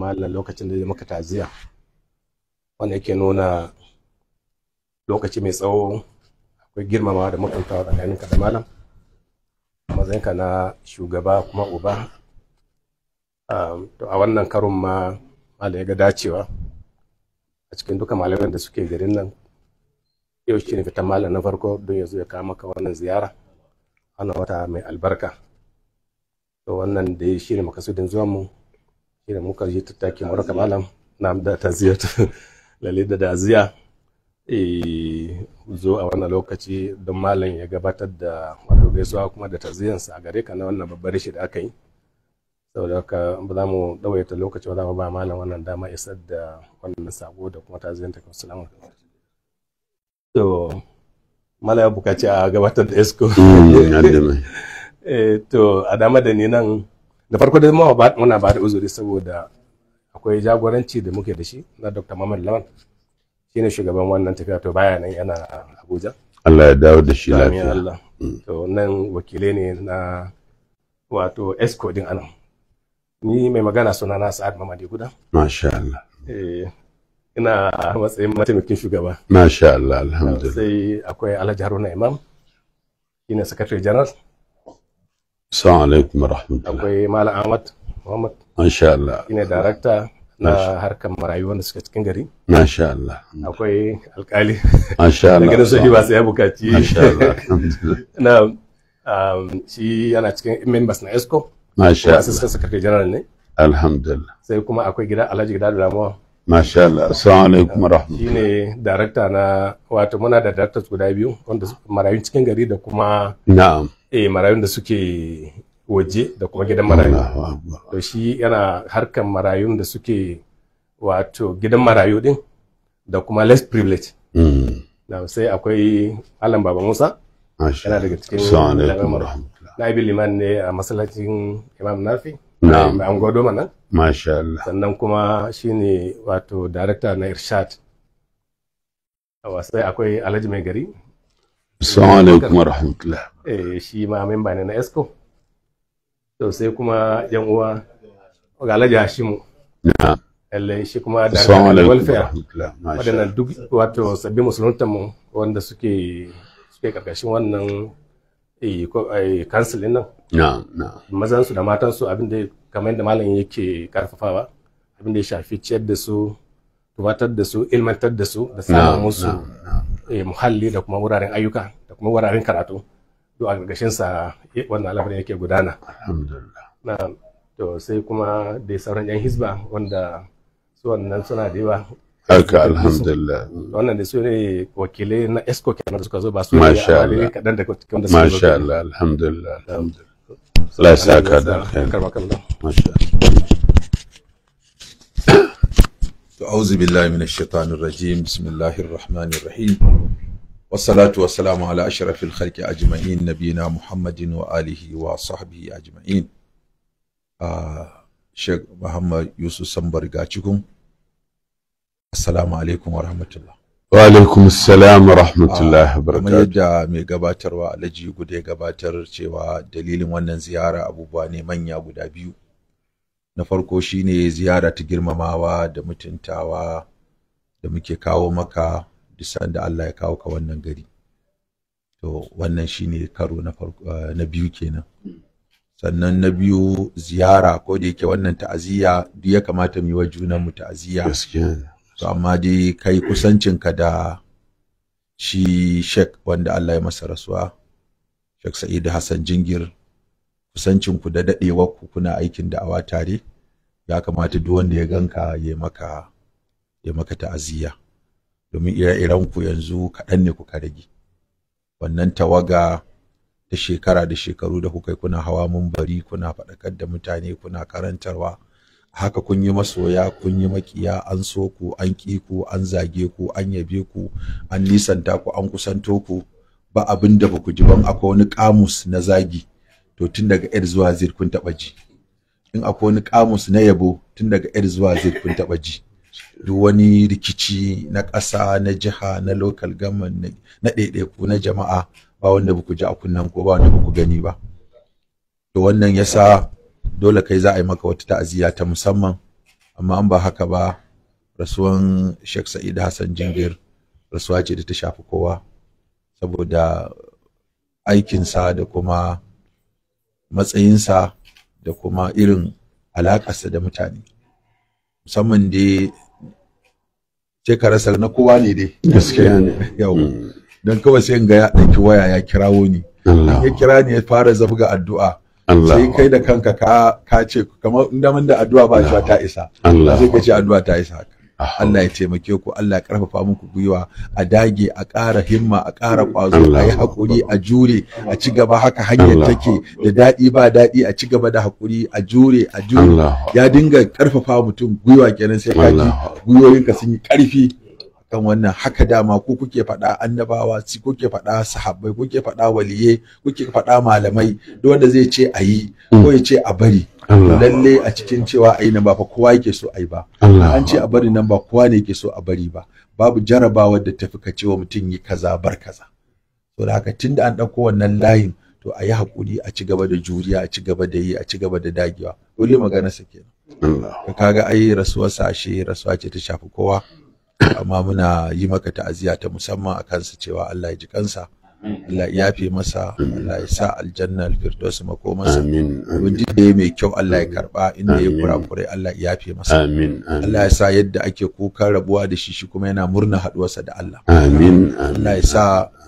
malam lokacin da ya maka taziya, wanda yake nuna lokaci mai tsawo akwai girmamawa da mutuntawa tsakaninka da malam a matsayinka na shugaba kuma uba. To a wannan karon ma malam ya ga dacewa a cikin duka malaman da suke garin nan, yau shi ne fitan malam na farko don ya zo ya kawo maka wannan ziyara wannan wata mai albarka. To wannan da shi ne makasudin zuwan mu, shi ne muka yi tattaki mu raka malam na da taziyar lalle da daziya zo a wannan lokaci don malam ya gabatar da wato gaisuwa kuma da taziyansa a gare ka na wannan babbar rashi da aka yi. Saboda haka ba za mu ɗawaita lokaci ba, za mu ba malam wannan dama isar da wannan sako da kuma taziyanta. Assalamu alaikum. To malam ya bukaci a gabatar da esko. To a dama da ni nan da farko dai muna ba da uzuri saboda akwai jagoranci da muke da shi na Dr. Muhammad Lawan, shine shugaban wannan tafiya, to baya nan yana Abuja. Allah ya dawo da shi lafiya. Allah. To nan wakilai ne na wato esco din anan. Ni mai magana suna na Sa'ad Mamadi Guda. Masha Allah. Ina matsayin mataimakin shugaba. Masha Allah, alhamdulillah. Sai akwai Alhaji Haruna Imam, shine secretary general. Assalamu alaikum wa rahmatullah. Akwai Malam Ahmad Muhammad. Masha Allah. Shine director na harkar marayu wanda suka cikin gari. Masha Allah. Akwai alkali. Masha Allah. Daga nan ba sai ya bukaci. Masha Allah. Alhamdulillah. Na shi yana cikin members na ESCO. Masha Allah. Assistant secretary general ne. Alhamdulillah. Sai kuma akwai gida Alhaji Gida Ramuwa. Masha Allah. Assalamu alaikum wa rahmatullah. Shine director na wato muna da directors guda biyu wanda marayun cikin gari da kuma na'am marayun da suke waje da kuma gidan marayu. To shi yana harkan marayun da suke wato gidan marayu din da kuma less privilege. Na sai akwai Malam Baba Musa. Yana daga cikin Na'ibi Liman ne a masallacin Imam Nafi. Na'am. An gwado mana. Masha Allah. Sannan kuma shine wato director na Irshad. Sai akwai Alhaji Mai Gari. Assalamu alaikum wa rahmatullah. Shi ma memba ne na ESCO. To sai kuma yan uwa ga Alhaji Hashimu. Na'am. Lalle shi kuma da welfare. Waɗannan duk wato sabbin musuluntan mu wanda suke karkashin wannan council din nan. Na'am, na'am. Mazan su da matan su abin da kamar yadda malam yake karfafawa, abin da ya shafi ciyar da su, tubatar da su, ilmantar da su da samun musu muhalli da kuma wuraren ayyuka da kuma wuraren karatu. Duk a ƙarƙashin sa wannan al'amarin yake gudana. Alhamdulillah. Na to sai kuma da sauran yan hizba wanda su wannan suna da yawa. Haka alhamdulillah. Wannan da su ne wakilai na ESCO kenan da suka zo, ba su ne Masha Allah. kaɗan daga cikin wanda suka zo. Masha Allah, alhamdulillah, alhamdulillah. Allah ya saka da alkhairi. Masha Allah. أعوذ بالله من الشيطان الرجيم، بسم الله الرحمن الرحيم، والصلاة والسلام على أشرف الخلق أجمعين، نبينا محمد وآله وصحبه أجمعين. Sheikh Muhammad Yusuf Sambar Gacikum, Assalamu alaikum wa rahmatullah. Wa alaikum assalam wa rahmatullahi wa Kamar barakatuh. yadda mai gabatarwa Alhaji Gude ya gabatar cewa dalilin wannan ziyara abubuwa ne manya guda biyu. Na farko shine ziyara ta girmamawa da mutuntawa da muke kawo maka duk sanda Allah ya kawo ka wannan gari. To wannan shine karo na farko, na biyu kenan. Sannan na biyu ziyara, ko da yake wannan ta'aziyya duk ya kamata mu yi wa junanmu ta'aziyya. Gaskiya. To amma dai kai kusancinka da shi Sheikh wanda Allah ya masa rasuwa, Sheikh Sa'idu Hassan Jingir, kusancinku da daɗewarku kuna aikin da'awa tare, ya kamata duk wanda ya ganka ya maka ta'aziyya. Domin ire-iren ku yanzu kaɗan ne kuka rage. Wannan tawaga ta shekara da shekaru da kuka yi kuna hawa mumbari, kuna faɗakar da mutane, kuna karantarwa, haka kun yi masoya, kun yi makiya, an so ku, an ƙi ku, an zage ku, an yabe ku, an nisanta ku, an kusanto ku, ba abin da ba ku ji ban. Akwai wani kamus na zagi, to tun daga R zuwa Z kun taɓa ji. In akwai wani kamus na yabo, tun daga R zuwa Z kun taɓa ji. Duk wani rikici na ƙasa, na jiha, na local government, na ɗaiɗaiku, na jama'a, ba wanda ba ku ji a kunnen ko ba wanda ba ku gani ba. To wannan yasa dole kai za a yi maka wata ta'aziyya ta musamman. Amma an ba haka ba, rasuwan Sheikh Sa'id Hassan Jingir rasuwa ce da ta shafi kowa, saboda aikinsa da kuma matsayinsa da kuma irin alaƙarsa da mutane, musamman dai sai ka rasa na kowa ne dai. Gaskiya ne. Yau don kawai sai in ga ya ɗauki waya ya kirawo ni, Allah ya kira ni ya fara zabga addu'a, Allah sai kai da kanka ka ce kamar inda mun da addu'a ba cewa ta isa, Allah sai ka ce addu'a ta isa haka. Allah ya taimake ku, Allah ya karfafa muku gwiwa, a dage, a ƙara himma, a ƙara ƙwazo, a yi haƙuri, a jure, a ci gaba. Haka hanyar Allah. take da daɗi ba daɗi, a ci gaba da haƙuri, a jure, a jure. Allah Ya dinga karfafa mutum gwiwa kenan, sai ka ji Allah. gwiwoyinka sun yi ƙarfi kan wannan. Haka dama ku kuke faɗa annabawa, si kuke faɗa sahabbai, kuke faɗa waliye, kuke faɗa malamai, duk wanda zai ce a yi ko ya ce a bari, Allah. lalle a cikin cewa a yi nan ba fa kowa yake so a yi ba, Allah an ce a bari nan ba kowa ne yake so a bari ba. Babu jarabawar da tafi ka ce wa mutum yi kaza, bar kaza. To da haka tunda an ɗauko wannan layin, to a yi haƙuri, a ci gaba da juriya, a ci gaba da yi, a ci gaba da dagewa. Dole magana sa kenan. Allah Ka kaga ai rasuwarsa ashe rasuwa ce ta shafi kowa, amma muna yi maka ta'aziyya ta musamman a kansa, cewa Allah ya ji kansa, Allah ya yafe masa, Allah ya sa aljanna alfirdaus makomarsa. Amin, amin. Abin da ya mai kyau Allah ya karba, inda ya Amin. kurakurai Allah ya yafe masa. Amin, amin. Allah ya sa yadda ake kukan rabuwa da shi, shi kuma yana murna haduwarsa da Allah. Amin, amin. Allah ya sa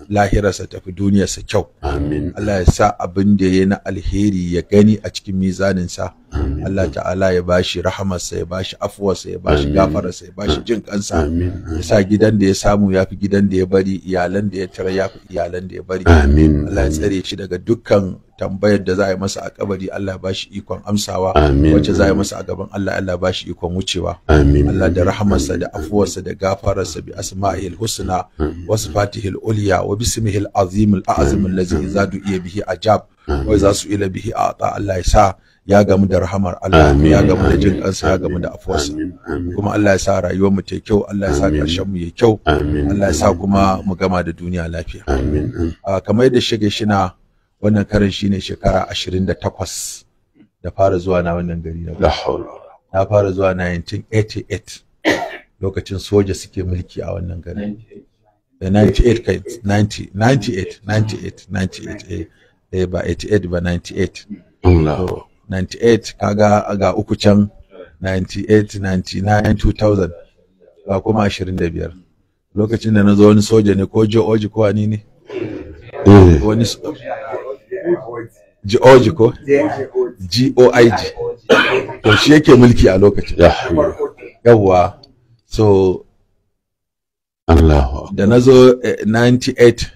lahirarsa tafi duniyarsa kyau. Amin. Allah ya sa abin da ya na alheri ya gani a cikin mizaninsa. Allah ta'ala ya bashi rahamarsa, ya bashi afuwarsa, ya bashi Amin. gafararsa, ya bashi jin kansa. Amin. Ya sa gidan da ya samu ya fi gidan da ya bari, iyalan da ya tara ya fi iyalan da ya bari. Amin. Allah ya tsare shi daga dukkan tambayar da za a yi masa a kabari, Allah ya bashi ikon amsawa. Amin. Wacce za a yi masa a gaban Allah, Allah ya bashi ikon wucewa. Amin. Allah da rahamarsa da afuwarsa da gafararsa, bi asma'ihil husna wa sifatihil ulya wa bismihil azim al a'zam allazi idza du'iya bihi ajab wa idza su'ila bihi a'ta. Allah ya sa ya gamu da rahamar Allah, Amin. ya gamu da jin Amin. kansa, ya gamu da afuwarsa. Amin. Amin. Kuma Allah ya sa rayuwar mu ta kyau, Allah ya sa Amin. karshen mu ya kyau. Amin. Allah ya sa kuma mu gama da duniya lafiya. Amin. Amin. Kamar yadda shige shina, wannan karin shine shekara 28 da fara zuwa na wannan gari na. La hawla wala Na fara zuwa 1988, lokacin soja suke mulki a wannan gari. 98 kai, 90, 98, 98, 98, eh, ba 88 ba, 98. Allah. To 98 kaga ga uku can, 98, 99, 2000, ga kuma 25. Lokacin da na zo wani soja ne ko Oji ko wani ne, Eh. wani Oji ko GOIG, to shi yake mulki a lokacin. Ya hayyu. Yawwa, so Allahu akbar. da na zo 98,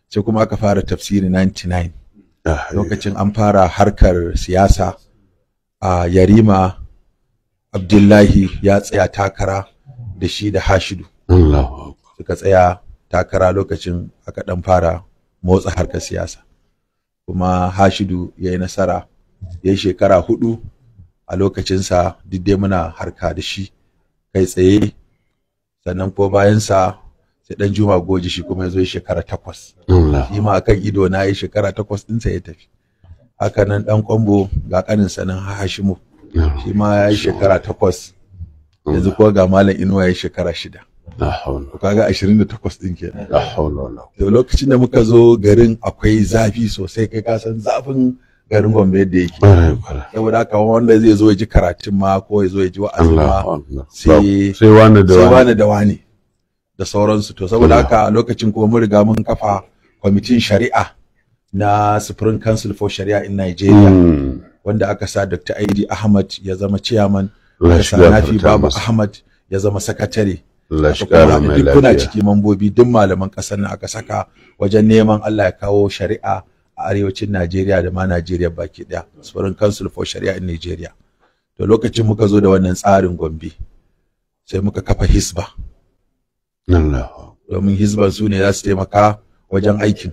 sai kuma aka fara tafsiri 99. Ya hayyu. Lokacin an fara harkar siyasa, a Yarima Abdullahi ya tsaya takara da shi da Hashidu. Allahu akbar. Suka tsaya takara, lokacin aka dan fara motsa harkar siyasa, kuma Hashidu ya yi nasara, ya yi shekara 4 a lokacinsa. Duk dai muna harka da shi kai tsaye. Sannan ko bayansa sai dan Juma Goji, shi kuma ya zo ya shekara 8. Allah. Shi ma akan ido na yi shekara 8 ɗinsa ya tafi. Haka nan dan Kwambo, ga kaninsa nan Hashimu, shi ma ya yi shekara 8. Yanzu ko ga Malam Inuwa ya yi shekara 6. La hawla. To kaga 28 ɗin kenan. La hawla wala. To lokacin da muka zo garin akwai zafi sosai, kai ka san zafin garin Gombe yadda yake. Kwarai kwarai. Saboda haka wanda zai zo ya ji karatun ma ko ya zo ya ji wa'azin ma, Allahu akbar. sai Sai wani da sai wani. wani da wani da sauransu. To saboda haka a lokacin kuma mun riga mun kafa kwamitin shari'a na Supreme Council for Sharia in Nigeria, wanda aka sa Dr. Aidi Ahmad ya zama chairman, Allah aka shi sa Nafi gafarta Baba masa. Ahmad ya zama sakatare. Allah shi Aka kuma kara haɗa mai duk kuna lafiya. ciki mambobi, duk malaman ƙasar nan aka saka wajen neman Allah ya kawo shari'a a arewacin Najeriya da ma Najeriya baki ɗaya, Supreme Council for Sharia in Nigeria. To lokacin muka zo da wannan tsarin Gombe, sai muka kafa Hisba, Allahu domin Hisban su ne za su taimaka wajen aikin.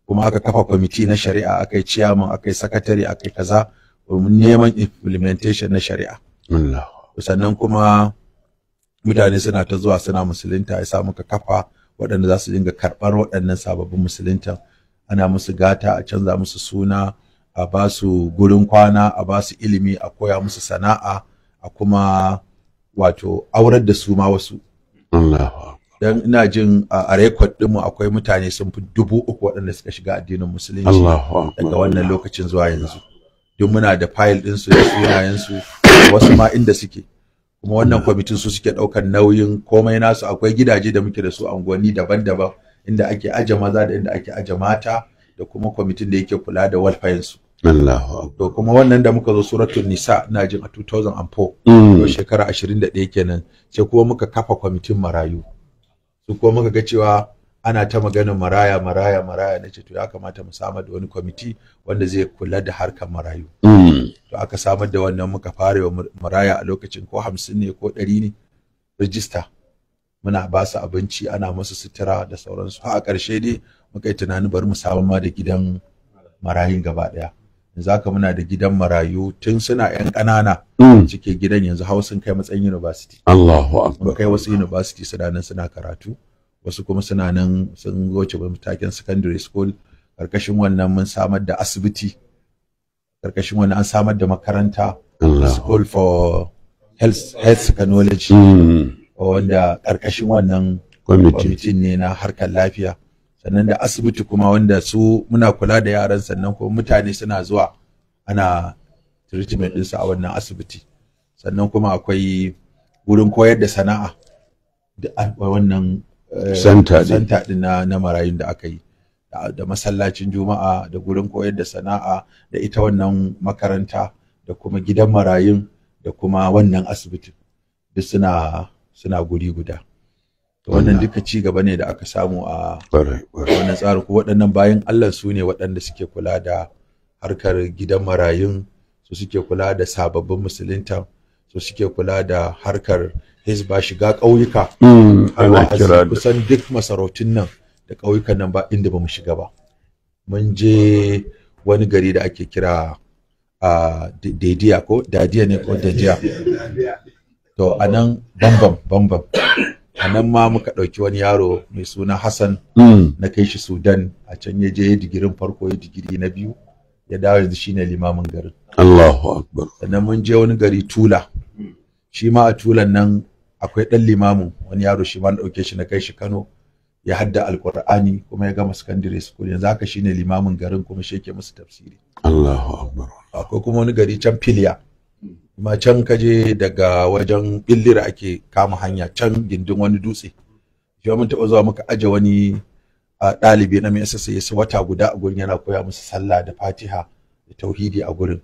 Kuma aka kafa kwamiti na shari'a, aka yi chairman, aka yi sakatare, aka yi kaza, domin neman implementation na shari'a. Allahu Sannan kuma mutane suna ta zuwa suna musulunta, ya sa muka kafa waɗanda za su dinga karɓar waɗannan sababbin musulunta, ana musu gata, a canza musu suna, a ba su gurin kwana, a ba su ilimi, a koya musu sana'a, a kuma wato aurar da su ma wasu. Dan ina jin a rekod ɗinmu akwai mutane sun fi 3,000 waɗanda suka shiga addinin musulunci daga wannan lokacin zuwa yanzu. Duk muna da fayil ɗinsu da sunayensu, wasu ma inda suke. Kuma wannan kwamitin su suke ɗaukar nauyin komai nasu. Akwai gidaje da muke da su unguwanni daban-daban inda ake aje maza da inda ake aje mata, da kuma kwamitin da yake kula da walfayansu. To kuma wannan da muka zo suratul nisa ina jin a 2004, to shekara 21 kenan, sai kuma muka kafa kwamitin marayu. Su kuma muka ga cewa ana ta maganin maraya maraya maraya, nace to ya kamata mu samar da wani kwamiti wanda zai kula da harkar marayu. To aka samar da wannan, muka fara wa maraya a lokacin ko 50 ne ko 100 ne rijista, muna ba su abinci, ana musu sutura da sauransu. Har a ƙarshe dai muka yi tunanin bari mu samar ma da gidan marayun gaba ɗaya. Yanzu haka muna da gidan marayu tun suna yan ƙanana suke gidan, yanzu har sun kai matsayin university. Allahu akbar. Mun kai wasu university suna nan suna karatu, wasu kuma suna nan sun goce matakin secondary school. Karkashin wannan mun samar da asibiti, karkashin wannan an samar da makaranta, school for health technology, wanda karkashin wannan kwamitin ne na harkar lafiya. Sannan da asibiti kuma wanda su muna kula da yaran, sannan kuma mutane suna zuwa ana treatment ɗinsu a wannan asibiti. Sannan kuma akwai wurin koyar da sana'a da wannan center din na marayun da aka yi, da masallacin juma'a, da gurin koyar da sana'a, da ita wannan makaranta, da kuma gidan marayun, da kuma wannan asibitin, duk suna guri guda. To wannan duka ci gaba ne da aka samu a wannan tsarin. Ko waɗannan bayan Allah su ne waɗanda suke kula da harkar gidan marayun, su suke kula da sababbin musulunta, su suke kula da harkar hizba, shiga ƙauyuka. Ana kira kusan duk masarautun nan da ƙauyukan nan ba inda ba mu shiga ba. Mun je wani gari da ake kira Dediya ko Dadiya ne ko Dadiya. To a nan Bambam a nan ma muka ɗauki wani yaro mai suna Hassan, na kai shi Sudan. A can ya je ya digirin farko, ya digiri na biyu, ya dawo yanzu shine limamin garin. Allahu akbar. Sannan mun je wani gari Tula, shi ma a Tulan nan akwai ɗan limamin wani yaro, shi ma na ɗauke shi na kai shi Kano, ya hadda Alƙur'ani kuma ya gama secondary school, yanzu haka shine limamin garin kuma shi yake musu tafsiri. Allahu akbar. Akwai kuma wani gari can Filiya, ma can kaje daga wajen Billira ake kama hanya can gindin wani dutse. Shi mun taɓa zuwa muka aje wani ɗalibi na MSS ya wata guda a gurin yana koya musu sallah da Fatiha da tauhidi a gurin.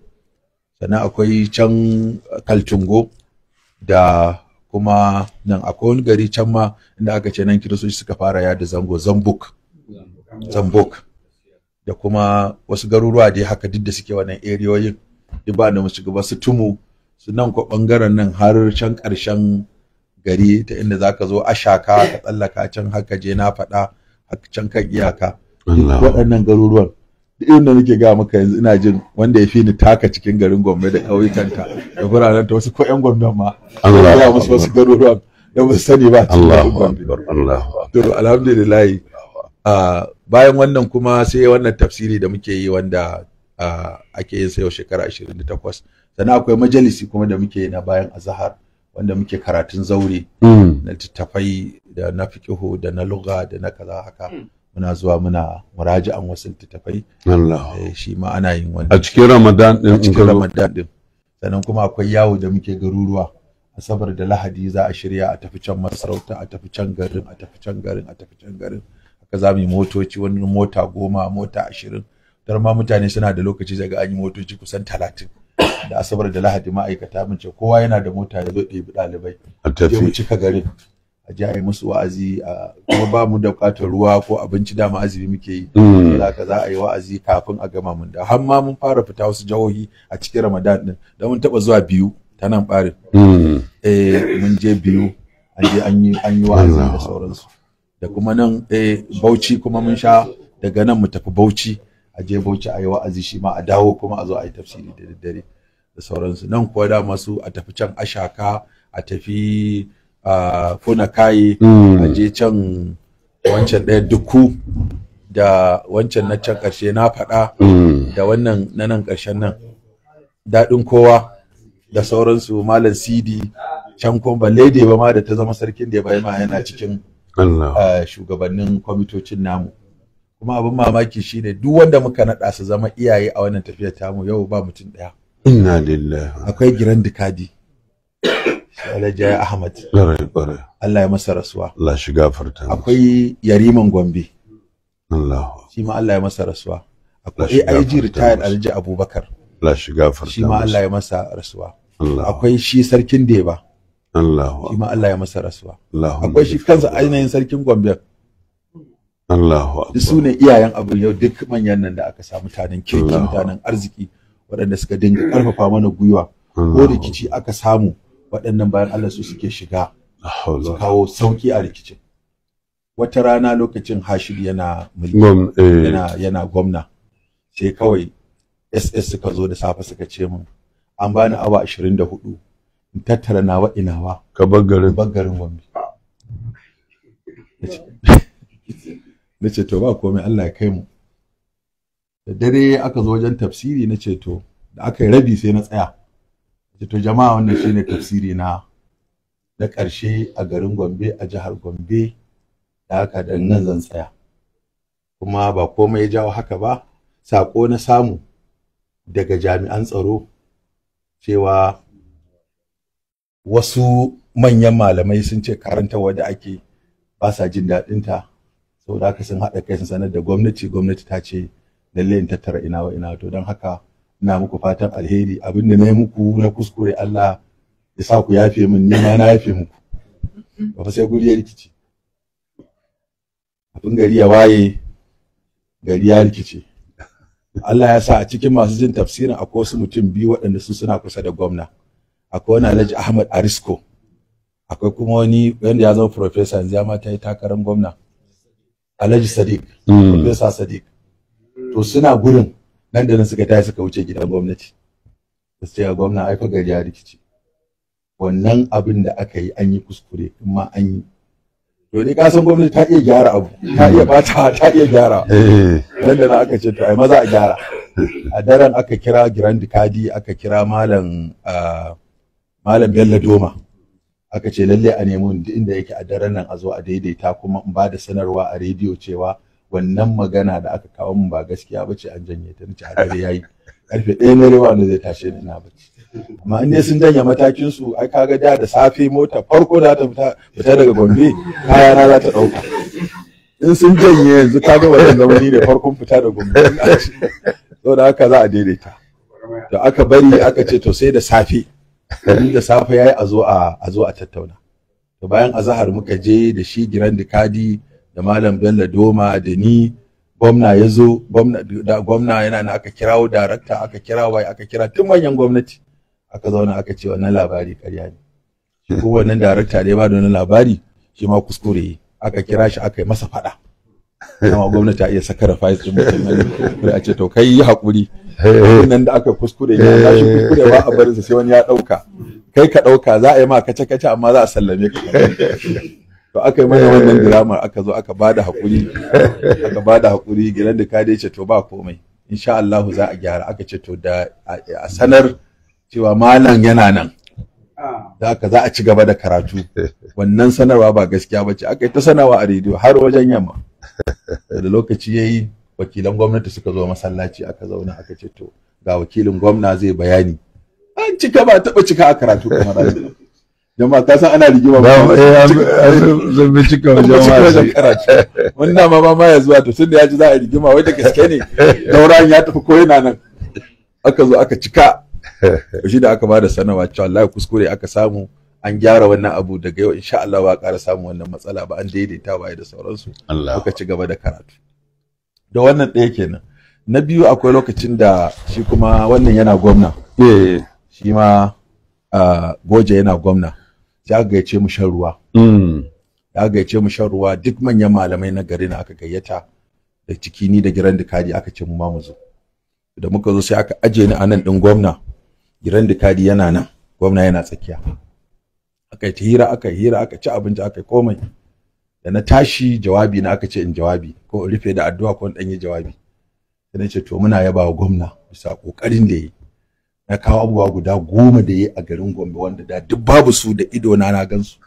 Sannan akwai can Kaltungo, da kuma nan akwai wani gari can ma inda aka ce nan kiristoci suka fara yada zango, Zambuk, da kuma wasu garuruwa dai haka duk da suke wannan eriyoyin duk ba da mu shiga ba, su Tumu, su nan ko bangaren nan har can ƙarshen gari ta inda zaka zo Ashaka ka tsallaka can haka je na faɗa can kan iyaka. Waɗannan garuruwan duk inda nake ga maka yanzu ina jin wanda ya fi ni taka cikin garin Gombe da ƙauyukanta da biranen ta, wasu ko ƴan Gombe ma Allah ya musu wasu garuruwan da ba su sani ba. Allahu akbar, Allahu akbar. To alhamdulillah. Bayan wannan kuma sai wannan tafsiri da muke yi wanda ake yin sa yau shekara 28. Sannan akwai majalisi kuma da muke yi na bayan azahar wanda muke karatun zaure na littattafai da na fiqihu da na lugha da na kaza haka. Muna zuwa muna muraji'an wasu littattafai. Allah. Shi ma ana yin wannan a cikin Ramadan din, cikin Ramadan din. Sannan kuma akwai yawo da muke garuruwa, Asabar da Lahadi za a shirya a tafi can masarauta, a tafi can garin, a tafi can garin, a tafi can garin. Haka za mu yi motoci, wani mota 10, mota 20. Dar ma mutane suna da lokaci daga an yi motoci kusan 30. Da Asabar da Lahadi ma'aikata mun ce kowa yana da mota ya zo ɗebi ɗalibai. A tafi. Mu cika garin. A je a yi musu wa'azi, kuma ba mu da buƙatar ruwa ko abinci, dama azumi muke yi. Haka za a yi wa'azi kafin a gama mun da. Har ma mun fara fita wasu jihohi a cikin Ramadan din. Da mun taɓa zuwa biyu ta nan ɓarin. Mun je biyu, an je an yi wa'azi da sauransu. Da kuma nan Bauchi kuma mun sha daga nan mu tafi Bauchi, a je Bauchi a yi wa'azi shi ma a dawo kuma a zo a yi tafsiri da daddare da sauransu. Nan kuwa da masu a tafi can Ashaka, a tafi Funakaye, a je can wancan ɗaya Duku, da wancan na can ƙarshe na faɗa, da wannan na nan ƙarshen nan Daɗin Kowa da sauransu, Malam Sidi Can kuma balle da ba ma da ta zama sarkin da ya ma yana cikin Allah. Shugabannin kwamitocin namu. Kuma abin mamaki shine duk wanda muka naɗa su zama iyaye a wannan tafiyar tamu yau ba mutum ɗaya. Inna lillahi. Akwai Giran Dikadi, Alhaji Yahya Ahmad, Ƙwarai, ƙwarai. Allah ya masa rasuwa. Allah shi gafarta masa. Akwai Yariman Gombe, Allah. shi ma Allah ya masa rasuwa. Allah Akwai shi AIG gafarta retired masa. Alhaji Abubakar, Allah shi gafarta shi ma masa. Allah ya masa rasuwa. Allah. Akwai shi sarkin Deba, Allah. shi ma Allah ya masa rasuwa. Allahumma Akwai shi kansa ainihin sarkin Gombe. Allahu Duk su ne iyayen abu yau, duk manyan nan da aka sa, mutanen kirki, Allah. mutanen arziki, waɗanda suka dinga ƙarfafa mana gwiwa. Ko rikici aka samu, waɗannan bayan Allah su suke shiga su kawo sauki a rikicin. Wata rana lokacin Hashim yana mulki, yana gwamna, sai kawai SS suka zo da safe suka ce min an bani awa 24 in tattara nawa inawa Ka bar garin. Bar garin Gombe. Na ce to ba komai, Allah ya kai mu. Da dare aka zo wajen tafsiri, na ce to, da aka yi rabi sai na tsaya. Na ce to jama'a, wannan shine tafsiri na na ƙarshe a garin Gombe, a jihar Gombe, da haka da nan zan tsaya. Kuma ba komai ya jawo haka ba, saƙo na samu daga jami'an tsaro cewa wasu manyan malamai sun ce karantarwa da ake ba sa jin daɗinta, saboda haka sun haɗa kai sun sanar da gwamnati, gwamnati ta ce lalle in tattara ina wa ina. To don haka ina muku fatan alheri, abin da na yi muku na kuskure Allah ya sa ku yafe min, ni ma na yafe muku. Ba fa sai guri ya rikici. Abin gari ya waye, gari ya rikice. Allah ya sa a cikin masu jin tafsirin akwai wasu mutum biyu waɗanda su suna kusa da gwamna. Akwai wani Alhaji Ahmad Arisko, akwai kuma wani wanda ya zama professor yanzu, ya ma ta yi takarar gwamna, Alhaji Sadiq, Professor Sadiq. To suna gurin, nan da nan suka tashi suka wuce gidan gwamnati da su ce wa gwamna ai fa gari ya rikici, wannan abin da aka yi an yi kuskure, in ma an yi. To dai ka san gwamnati ta iya gyara abu, ta iya bata, ta iya gyara. Nan da nan aka ce to ai maza a gyara. A daren aka kira Grand Kadi, aka kira Malam Bello Doma, aka ce lalle a nemi duk inda yake a daren nan a zo a daidaita, kuma in ba da sanarwa a rediyo cewa wannan magana da aka kawo min ba gaskiya ba ce, an janye ta. Nace a dare yayi, karfe 1 na rewa wanda zai tashe ni ina bacci. Amma in dai sun janye matakin su, ai kaga da safe mota farko da ta fita daga Gombe kayana za ta dauka. In sun janye yanzu kaga wannan zamani ne farkon fita da Gombe, saboda haka za a daidaita. Da aka bari aka ce to sai da safe, in da safe yayi a zo a tattauna. To bayan azahar muka je da shi Giran Dikadi da Malam Bello Doma da ni. Gwamna ya zo, gwamna da gwamna yana na, aka kirawo darakta, aka kira wai, aka kira tun manyan gwamnati, aka zauna aka ce wannan labari ƙarya ne. Shi ko wannan darakta da ya ba da wannan labari shi ma kuskure yi. Aka kira shi aka yi masa faɗa. Amma gwamnati ta iya saka rafayis din mutum nan a ce to kai yi haƙuri, nan da aka kuskure ya tashi kuskure ba a barin sa sai wani ya ɗauka, kai ka ɗauka za a yi ma kace kace amma za a sallame ka. To aka yi mana wannan diramar, aka zo aka bada haƙuri, aka bada haƙuri. Gidan da ka dai ce to ba komai, insha Allah za a gyara. Aka ce to da a sanar cewa malam yana nan, da haka za a ci gaba da karatu, wannan sanarwa ba gaskiya ba ce. Aka yi ta sanarwa a rediyo har wajen yamma. Da lokaci ya yi, wakilan gwamnati suka zo masallaci, aka zauna aka ce to ga wakilin gwamna zai bayani. An cika, ba taɓa cika a karatu kamar haka. Jama'a ka san ana rigima ba. Zan bi cika An wajen cika wajen wa'azi. karatu wannan ma ya zuwa. To tunda ya ji za a rigima, wai da gaske ne dauran ya tafi ko yana nan, aka zo aka cika. Shi da aka bada sanarwa cewa wallahi kuskure aka samu, an gyara wannan abu, daga yau insha Allah ba a ƙara samun wannan matsala ba, an daidaita waye da sauransu. Allah. Muka ci gaba da karatu. Da wannan ɗaya kenan. Na biyu, akwai lokacin da shi kuma wannan yana gwamna, shi ma Goje yana gwamna, sai aka gayyace mu shan ruwa. Da aka gayyace mu shan ruwa, duk manyan malamai na gari na aka gayyata, da ciki ni da Giran Dikadi, aka ce mu ma mu zo. Da muka zo sai aka aje ni a nan ɗin gwamna, Giran Dikadi yana nan, gwamna yana tsakiya. Aka yi ta hira, aka yi hira, aka ci abinci, aka yi komai. Da na tashi jawabi na, aka ce in jawabi ko in rufe da addu'a ko in ɗan yi jawabi, sai na ce to muna yaba wa gwamna bisa ƙoƙarin da yi. Na kawo abubuwa guda 10 da yayi a garin Gombe wanda da duk babu su da ido na na gansu.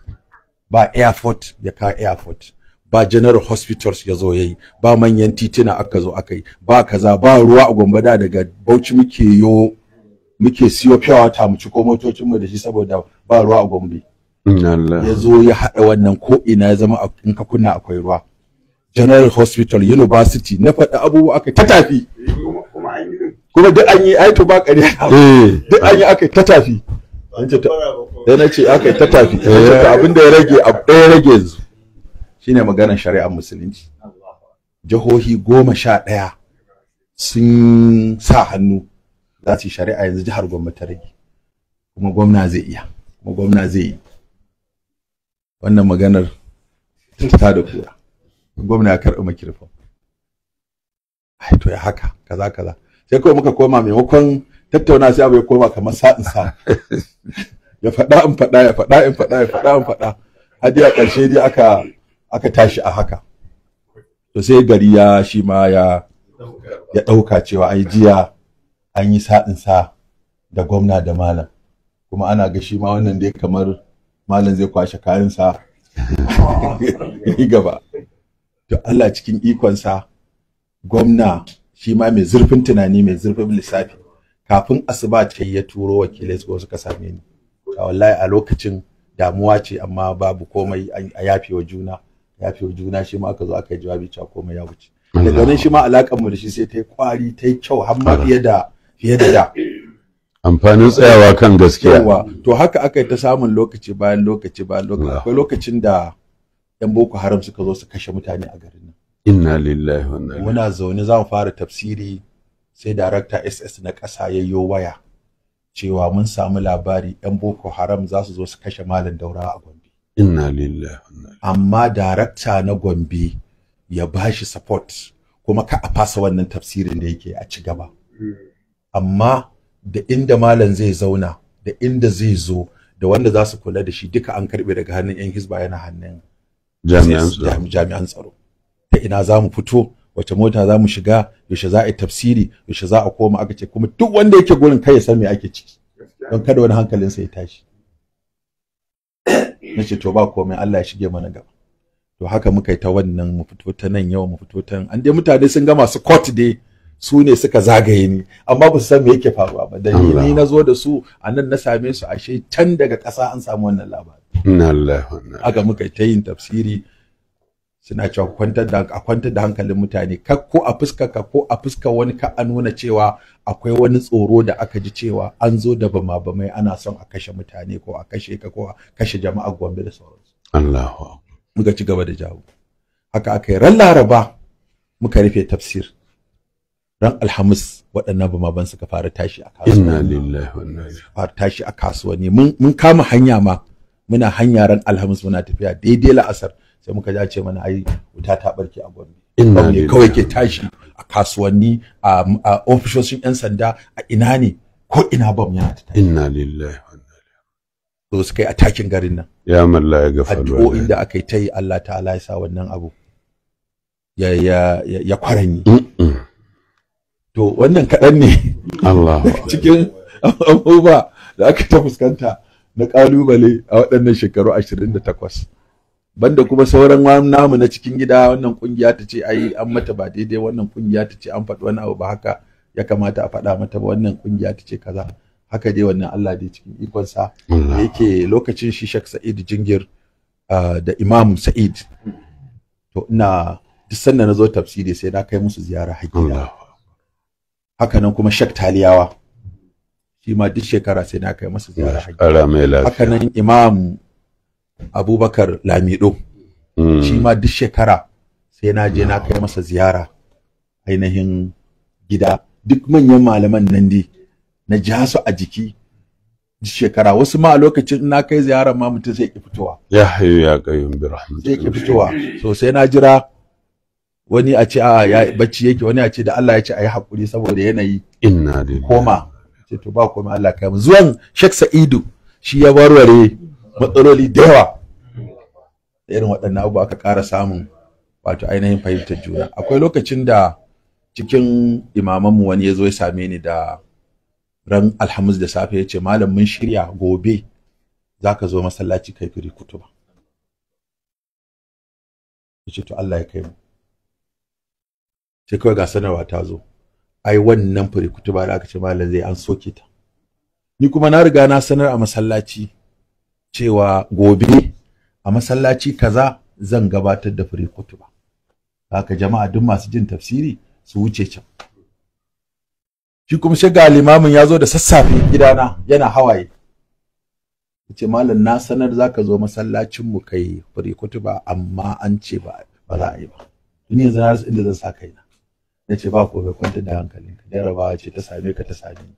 Ba airport, ya kawo airport, ba general hospitals ya zo yayi, ba manyan titina aka zo aka yi, ba kaza, ba ruwa a Gombe. Da daga Bauchi muke yo muke siyo pure water mu ci ko motocin mu da shi saboda ba ruwa a Gombe. Ya zo ya haɗa wannan ko ina ya zama in ka kunna akwai ruwa. General hospital, university, na faɗi abubuwa aka ta tafi. Kuma duk an yi, ai to ba ƙarya. Duk an yi, aka ta tafi. Sai na ce aka ta tafi. Abin da ya rage, abu ɗaya rage yanzu shine maganar shari'ar musulunci. Jihohi 11 sun sa hannu za su yi shari'a, yanzu jihar Gombe ta rage. Kuma gwamna zai iya, kuma gwamna zai yi. Wannan maganar ta da kura. Gwamna ya karɓi makirfan. Ai to ya haka kaza kaza. Sai kawai muka koma, maimakon tattauna sai abu ya koma kamar sa'in sa. Ya faɗa in faɗa, ya faɗa in faɗa, ya faɗa in faɗa. Har dai a ƙarshe dai aka tashi a haka. To sai gari ya shi ma ya ɗauka cewa ai jiya an yi sa'in sa da gwamna da malam. Kuma ana ga shi ma wannan dai kamar malam zai kwashe kayansa ya yi gaba. To Allah cikin ikonsa, gwamna shi ma mai zurfin tunani, mai zurfin lissafi, kafin asuba ta yi ya turo wakilai su suka same ni. Wallahi a lokacin damuwa ce, amma babu komai, a yafe wa juna, yafe wa juna. Shi ma aka zo aka yi jawabi cewa komai ya wuce. Daga nan shi ma alakan mu da shi sai ta yi kwari, ta yi kyau har ma fiye da da. Amfanin tsayawa kan gaskiya. Yawa, to haka aka yi ta samun lokaci bayan lokaci bayan lokaci. Akwai lokacin da yan Boko Haram suka zo su kashe mutane a garin nan. Inna lillahi wa inna ilaihi. Muna zaune za mu fara tafsiri, sai darakta SS na ƙasa ya yo waya cewa mun samu labari yan Boko Haram za su zo su kashe Malam Daura a Gombe. Inna lillahi wa inna ilaihi. Amma darakta na Gombe ya bashi support, kuma ka a fasa wannan tafsirin da yake, a ci gaba. Amma da inda malam zai zauna, da inda zai zo, da wanda za su kula da shi duka an karbe daga hannun yan Hizba, yana hannun jami'an tsaro. Ta ina za mu fito, wace mota za mu shiga, yaushe za a yi tafsiri, yaushe za a koma. Aka ce kuma duk wanda yake gurin kai ya san me ake ciki, don kada wani hankalinsa ya tashi. Na ce to ba komai, Allah ya shige mana gaba. To haka muka yi ta wannan, mu fito ta nan yau, mu fito ta nan. An dai mutane sun ga masu court dai su ne suka zagaye ni, amma ba su san me yake faruwa ba. Da ni na zo da su a nan na same su, ashe can daga ƙasa an samu wannan labari. Inna lillahi wa inna ilaihi. Haka muka ta yin tafsiri, suna cewa a kwantar da hankalin mutane, kar ko a fuskar ka ko a fuskar wani ka a nuna cewa akwai wani tsoro da aka ji cewa an zo da bama bamai ana son a kashe mutane ko a kashe ka ko a kashe jama'a Gombe da sauransu. Allahu akbar. Muka ci gaba da jawo. Haka aka yi ran Laraba muka rufe tafsir. Ran Alhamis waɗannan bama-ban suka fara tashi a kasuwanni. Inna lillahi wa inna ilaihi. Fara tashi a kasuwanni. Mun kama hanya ma, muna hanya ran Alhamis muna tafiya daidai la'asar sai muka ji ce mana ai wuta ta barke a Gombe. Inna Bam ne lillahi. kawai ke tashi a kasuwanni, a ofishoshin 'yan sanda, a ina ne, ko ina bam yana ta tashi. Inna lillahi wa inna ilaihi. So suka yi atakin garin nan. Ya man la yaghfalu. Addu'o'in da aka yi ta yi, Allah ta'ala ya sa wannan abu ya kwaranyi. To wannan kaɗan ne Allahu akbar. cikin abubuwa da aka ta fuskanta na ƙalubale a waɗannan shekaru 28. Banda kuma sauran namu na cikin gida, wannan kungiya ta ce ai an mata ba daidai, wannan kungiya ta ce an faɗi wani abu ba haka ya kamata a faɗa mata ba, wannan kungiya ta ce kaza. Haka dai wannan Allah dai cikin ikonsa da yake lokacin shi Sheikh Sa'id Jingir da Imam Sa'id, to ina duk sanda na zo tafsiri sai na kai musu ziyara har gida. Haka nan kuma Sheikh Taliyawa shi ma duk shekara sai na kai masa ziyara har gida. Ƙara mai lafiya. Haka nan Imam Abubakar Lamido shi ma duk shekara sai na je na kai masa ziyara ainihin gida. Duk manyan malaman nan dai na ja su a jiki duk shekara. Wasu ma a lokacin na kai ziyara ma mutum sai ki fitowa. Ya hayyu ya qayyum bi rahmatika. Sai ki fitowa. So sai na jira wani a ce a ya bacci yake, wani a ce da Allah ya ce ayi hakuri saboda yanayi. Inna lillahi. Koma. Ce to ba komai, Allah kai mu. Zuwan Sheikh Sa'idu shi ya warware matsaloli da yawa. Da irin waɗannan abubuwa aka ƙara samun wato ainihin fahimtar juna. Akwai lokacin da cikin imamanmu wani ya zo ya same ni da Ran Alhamis da safe ya ce, malam mun shirya gobe za ka zo masallaci kai firi kutuba. Ya ce to Allah ya kai mu. Sai kawai ga sanarwa ta zo, ai wannan firi kutuba da aka ce malam zai an soke ta. Ni kuma na riga na sanar a masallaci cewa gobe a masallaci kaza zan gabatar da firi kutuba. Haka jama'a duk masu jin tafsiri su wuce can. Shi kuma sai ga limamin ya zo da sassafe gidana yana hawaye. Yace malam na sanar zaka zo masallacin mu kai fure kutuba amma an ce ba za a yi ba. Ni yanzu na rasa inda zan sa kaina. Nace ba komai, kwantar da hankalinka, jarabawa ce ta same ka ta same ni.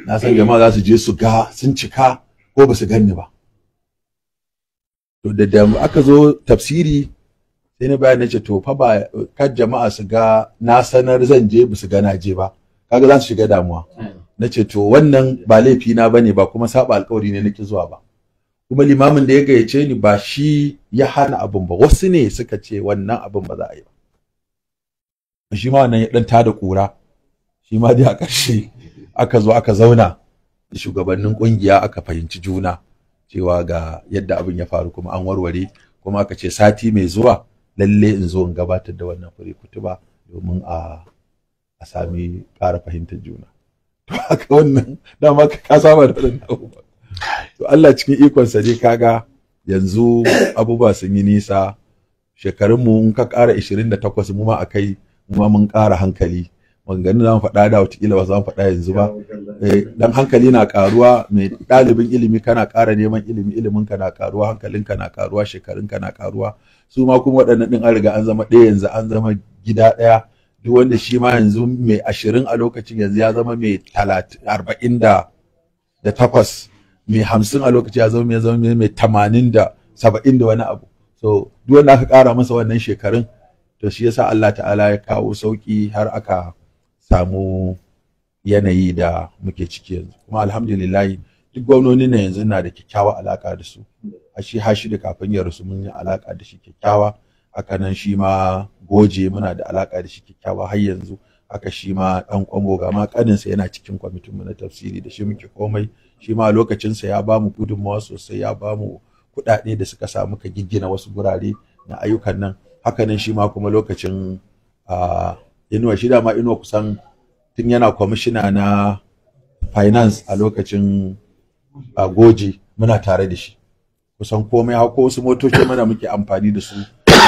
Na san jama'a za su je su ga sun cika ko ba su ganni ba. To da aka zo tafsiri sai na bayar, nace to fa ba kar jama'a su ga na sanar zan je ba su ga na je ba, kaga za su shiga damuwa. Nace to wannan ba laifi na bane, ba kuma saba alƙawari ne nake zuwa ba. Kuma limamin da ya gayyace ni ba shi ya hana abin ba, wasu ne suka ce wannan abin ba za a yi ba. Shi ma wannan ya dan tada kura, shi ma dai a ƙarshe aka zo aka zauna da shugabannin kungiya aka fahimci juna cewa ga yadda abin ya faru kuma an warware, kuma aka ce sati mai zuwa lalle in zo in gabatar da wannan fure kutuba domin a sami ƙara fahimtar juna. To haka wannan dama ka saba da wannan abubuwa. To Allah cikin ikonsa dai kaga yanzu abubuwa sun yi nisa, shekarunmu in ka ƙara 28 mu ma akai, mu ma mun ƙara hankali. Maganganun za mu faɗa da wataƙila ba za mu faɗa yanzu ba. Dan hankali na ƙaruwa, mai ɗalibin ilimi kana ƙara neman ilimi, ilimin ka na ƙaruwa, hankalinka na ƙaruwa, shekarunka na ƙaruwa. Su ma kuma waɗannan ɗin an riga an zama ɗaya yanzu, an zama gida ɗaya. Duk wanda shi ma yanzu mai 20 a lokacin yanzu ya zama mai 48, mai 50 a lokacin ya zama mai 80 da 70 da wani abu. So duk wanda aka ƙara masa wannan shekarun, to shi yasa Allah ta'ala ya kawo sauƙi har aka samu yanayi da muke ciki yanzu. Kuma alhamdulillah duk gwamnoni na yanzu na da kyakkyawa alaka da su. Shi Hashidu kafin ya rasu mun yi alaka da shi kyakkyawa, haka nan shi ma Goje muna da alaka da shi kyakkyawa har yanzu, haka shi ma dan Kwambo ga ma kaninsa yana cikin kwamitin mu na tafsiri da shi muke komai. Shi ma lokacinsa ya bamu gudunmawa sosai, ya bamu kuɗaɗe da suka sa muka giggina wasu gurare na ayyukan nan. Haka nan shi ma kuma lokacin Inuwa, shi dama Inuwa kusan tun yana kwamishina na finance a lokacin Goje muna tare da shi kusan komai, hako wasu motoci mana muke amfani da su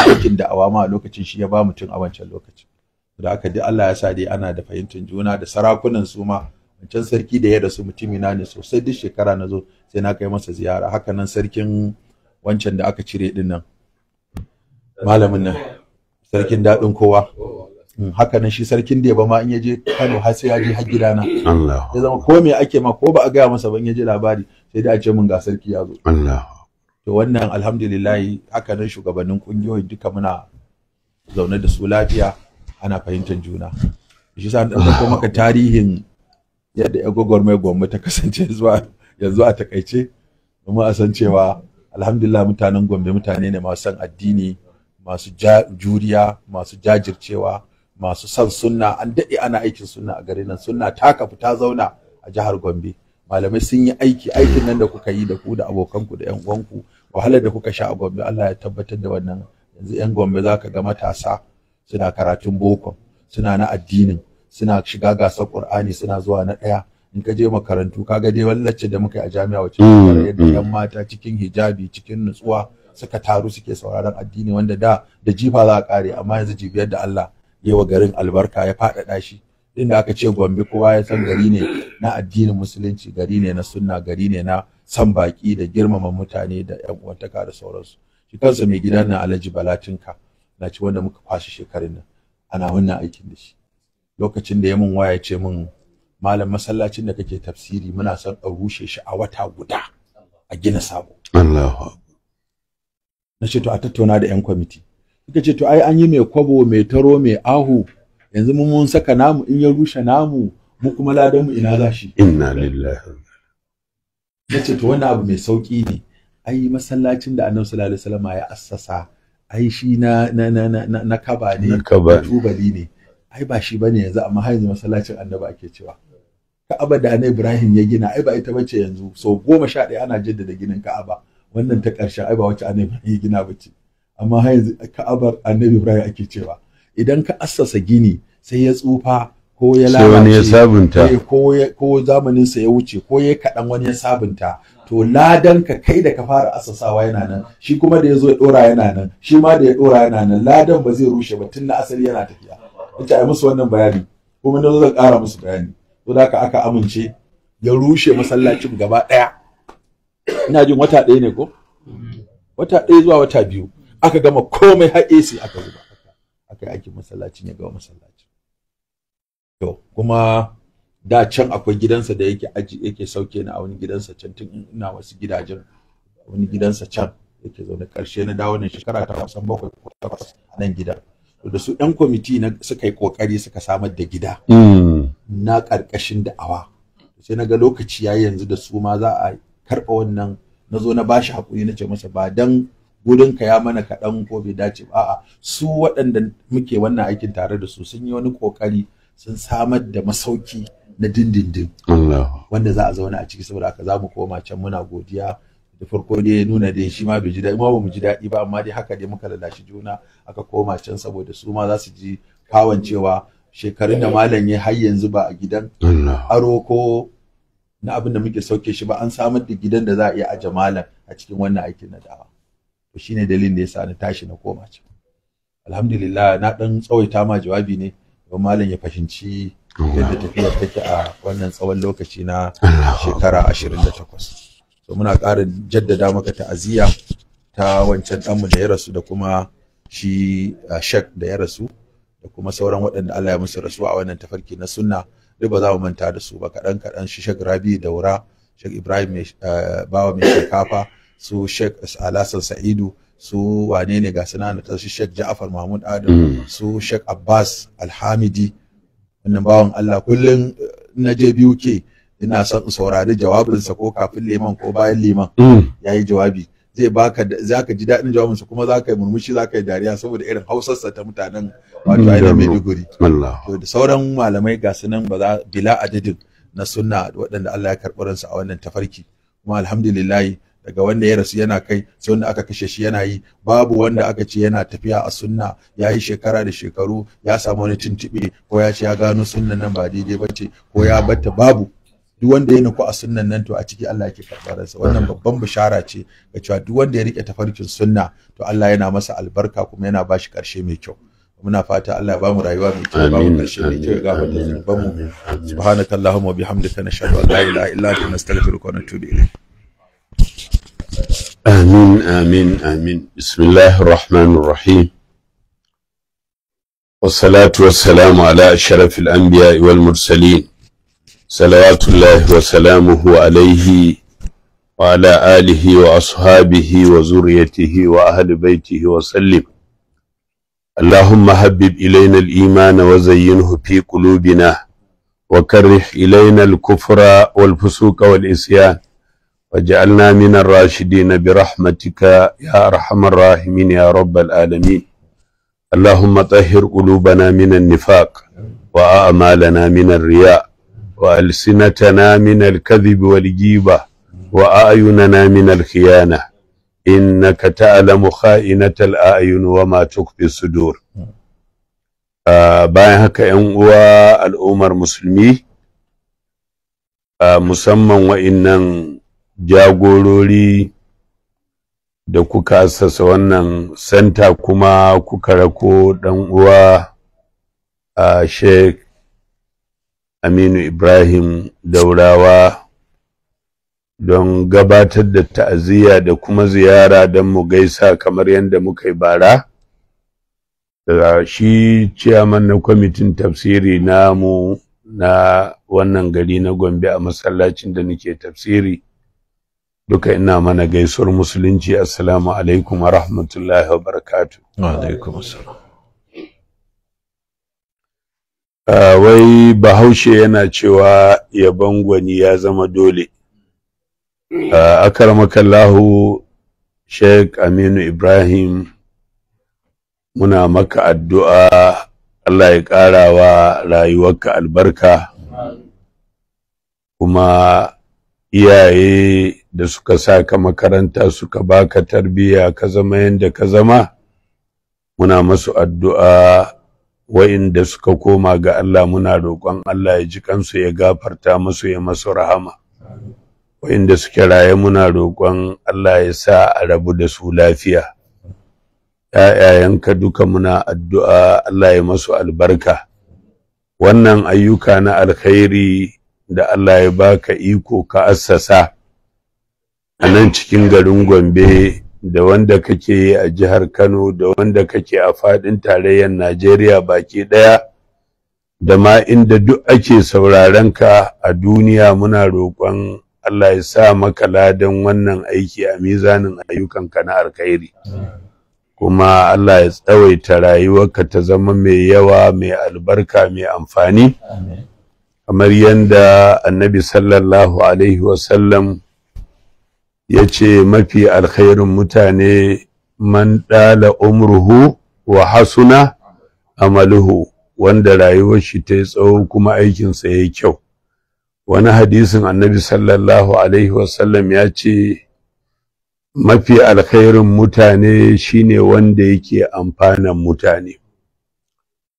aikin da awama a lokacin shi ya ba mutum a wancan lokacin. Da aka dai Allah ya sa dai ana da fahimtar juna da sarakunan su ma. Wancan sarki da ya rasu mutumina ne sosai, duk shekara na zo sai na kai masa ziyara. Haka nan sarkin wancan da aka cire din nan, malamin nan, sarkin daɗin kowa. Haka nan shi sarkin da ba ma in yaje Kano har sai ya je har gidana. Allah ya zama ko me ake ma ko ba a gaya masa ba in yaje labari sai dai a ce mun ga sarki ya zo. Allah. To wannan alhamdulillah haka nan shugabannin kungiyoyin duka muna zaune da su lafiya, ana fahimtar juna. Shi sa an ɗauko maka tarihin yadda ya gwagwarmai Gombe ta kasance zuwa yanzu a takaice, domin a san cewa alhamdulillah mutanen Gombe mutane ne masu son addini, masu juriya, masu jajircewa, masu son sunna. An daɗe ana aikin sunna a garin nan, sunna ta kafu ta zauna a jihar Gombe. Malamai sun yi aiki, aikin nan da kuka yi da ku da abokanku da yan uwanku, wahalar da kuka sha a Gombe Allah ya tabbatar da wannan. Yanzu yan Gombe zaka ga matasa suna karatun boko, suna na addinin, suna shiga gasar Qur'ani, suna zuwa na ɗaya. In ka je makarantu kaga dai wallace da muka yi a jami'a wacce yadda yan mata cikin hijabi cikin nutsuwa suka taru suke sauraron addini, wanda da jifa za a kare, amma yanzu jibiyar da Allah ya wa garin albarka ya faɗaɗa shi. Inda aka ce Gombe kowa ya san gari ne na addinin musulunci, gari ne na sunna, gari ne na san baki da girmama mutane da yan uwantaka da sauransu. Shi kansa mai gidan nan Alhaji Balatinka na ci wanda muka kwashe shekarun nan ana wannan aikin da shi. Lokacin da ya mun waya ya ce mun, malam masallacin da kake tafsiri muna son a rushe shi a wata guda a gina sabo. Allahu. Na ce to a tattauna da yan kwamiti. Suka ce to ai an yi mai kwabo, mai taro, mai ahu, yanzu mun saka namu, in ya rushe namu mu kuma ladan mu ina za shi. Inna lillahi. Na ce to wannan abu mai sauki ne, ai masallacin da Annabi sallallahu alaihi wasallam ya assasa ai shi na na na na na kaba ne, Na kaba. tubali ne, ai ba shi bane yanzu, amma har yanzu masallacin Annabi ake cewa. Ka'aba da Annabi Ibrahim ya gina ai ba ita bace yanzu. So 11 ana jaddada ginin Ka'aba, wannan ta ƙarshe ai ba wacce Annabi Ibrahim ya gina bace, amma har yanzu Ka'abar Annabi Ibrahim ake cewa. Idan ka assasa gini sai ya tsufa ko ya Sai wani ya lalace, sabunta. Ko zamanin sa ya wuce, ko ya kaɗan wani ya sabunta, to ladan ka kai da ka fara assasawa yana nan, shi kuma da ya zo ya ɗora yana nan, shi ma da ya ɗora yana nan, ladan ba zai rushe ba tun na asali yana tafiya. Nace ai musu wannan bayani, kuma na zo zan ƙara musu bayani. To da haka aka amince ya rushe masallacin gaba ɗaya. Ina jin wata ɗaya ne ko? Wata ɗaya zuwa wata 2 aka gama komai, har AC aka zuba, aka yi aikin masallacin, ya gama masallacin. To kuma da can akwai gidansa da yake aji, yake sauke ni a wani gidansa can, tun ina wasu gidajen, wani gidansa can yake zaune. Karshe na dawo nan shekara ta kusan 7 ko 8 a nan gida. To da su ɗan kwamiti na suka yi kokari suka samar da gida na ƙarƙashin da'awa. Sai na ga lokaci yayi yanzu da su ma za a karɓa wannan. Na zo na bashi haƙuri, na ce masa ba dan gurinka ya mana kaɗan ko bai dace ba, a'a, su waɗanda muke wannan aikin tare da su sun yi wani ƙoƙari sun samar da masauki na dindindin Allah. wanda za a zauna a ciki, saboda haka za mu koma can. Muna godiya. Da farko dai ya nuna dai shi ma bai ji daɗi ma, ba mu ji daɗi ba, amma dai haka dai muka lalashi juna aka koma can, saboda su ma za su ji kawan cewa shekarun da malam ya har yanzu ba a gidan Allah. aro ko na abin da muke sauke shi ba, an samar da gidan da za a iya aje malam a cikin wannan aikin na da'awa. To shine dalilin da yasa na tashi na koma can. Alhamdulillah, na dan tsawaita ma jawabi ne don malam ya fahimci yadda tafiyar take a wannan tsawon lokaci na shekara 28. So muna ƙara jaddada maka ta'aziyya ta wancan ɗanmu da ya rasu, da kuma shi Shek da ya rasu, da kuma sauran waɗanda Allah ya musu rasuwa a wannan tafarki na sunna. Duk ba za mu manta da su ba. Kaɗan kaɗan shi Shek Rabi Daura, Shek Ibrahim mai Bawa mai shinkafa, su Shek Alhassan Sa'idu, su wane ne ga suna na su Shek Ja'far Mahmud Adam, su Shek Abbas Alhamidi. Wannan bawan Allah kullum na je biyu ke ina son in saurari jawabinsa, ko kafin liman ko bayan liman ya yi jawabi, zai baka, zaka ji daɗin jawabinsa, kuma zaka yi murmushi, zaka yi dariya saboda irin hausarsa ta mutanen wato ainihin Maiduguri. Allah. To da sauran malamai ga su nan ba za bila adadin na sunna waɗanda Allah ya karɓi ransu a wannan tafarki. Kuma alhamdulillah, daga wanda ya rasu yana kai sai wanda aka kashe shi yana yi, babu wanda aka ce yana tafiya a sunna ya yi shekara da shekaru ya samu wani tuntuɓe ko ya ce ya gano sunnan nan ba daidai ba ce ko ya batta, babu. Duk wanda ya nuku a sunnan nan, to a ciki Allah yake karɓar ransa. Wannan babban bishara ce ga cewa duk wanda ya rike tafarkin sunna, to Allah yana masa albarka kuma yana bashi ƙarshe mai kyau. Muna fata Allah ya bamu rayuwa mai kyau, ya bamu Amin, ƙarshe mai kyau, ya gafarta amin, zunubanmu. amin, amin. Subhanakallahumma wa bihamdika, nashhadu an la ilaha illa anta, nastaghfiruka wa natubu ilayk. آمين آمين آمين. بسم الله الرحمن الرحيم، والصلاة والسلام على أشرف الأنبياء والمرسلين، صلوات الله وسلامه عليه وعلى آله وأصحابه وذريته وأهل بيته وسلم. اللهم حبب إلينا الإيمان وزينه في قلوبنا، وكره إلينا الكفر والفسوق والعصيان، وجعلنا من الراشدين برحمتك يا أرحم الراحمين يا رب العالمين. اللهم طهر قلوبنا من النفاق، وأعمالنا من الرياء، وألسنتنا من الكذب والجيبة، وأعيننا من الخيانة، إنك تعلم خائنة الأعين وما تخفي الصدور. Bayan haka, 'yan uwa al'ummar musulmi, musamman wa'innan jagorori da kuka assasa wannan santa, kuma kuka rako ɗan uwa a Sheikh Aminu Ibrahim Daurawa don gabatar da ta'aziyya da kuma ziyara don mu gaisa kamar yadda muka yi bara. Daga shi ciyaman na kwamitin tafsiri namu na wannan gari na Gombe, a masallacin da nake tafsiri, duka ina mana gaisuwar musulunci: assalamu alaikum wa rahmatullahi wa barakatuh. Wa alaikum assalam. Wai Bahaushe yana cewa yabon gwani ya zama dole. Akaramakallahu Sheikh Aminu Ibrahim, muna maka addu'a, Allah ya ƙara wa rayuwarka albarka. Kuma iyaye da suka sa ka makaranta suka baka tarbiyya ka zama yadda ka zama, muna masu addu'a. Wa'inda suka koma ga Allah, muna roƙon Allah ya ji kansu, ya gafarta musu, ya masu rahama. Wa'inda suke raye, muna roƙon Allah ya sa a rabu da su lafiya. ‘Ya'yayanka duka muna addu'a Allah ya masu albarka. Wannan ayyuka na alkhairi da Allah ya baka iko ka assasa a nan cikin garin Gombe, da wanda kake yi a jihar Kano, da wanda kake a faɗin tarayyar Najeriya baki ɗaya, da ma inda duk ake sauraron ka a duniya, muna roƙon Allah ya sa maka ladan wannan aiki a mizanin ayyukanka na alkhairi. Kuma Allah ya tsawaita rayuwarka ta zama mai yawa, mai albarka, mai amfani, kamar yadda Annabi sallallahu alaihi wasallam ya ce, mafi alkhairin mutane man ɗala umruhu wa hasuna amaluhu, wanda rayuwar shi ta yi tsawo kuma aikinsa ya yi kyau. Wani hadisin, Annabi sallallahu alaihi wasallam ya ce, mafi alkhairin mutane shine wanda yake amfanan mutane.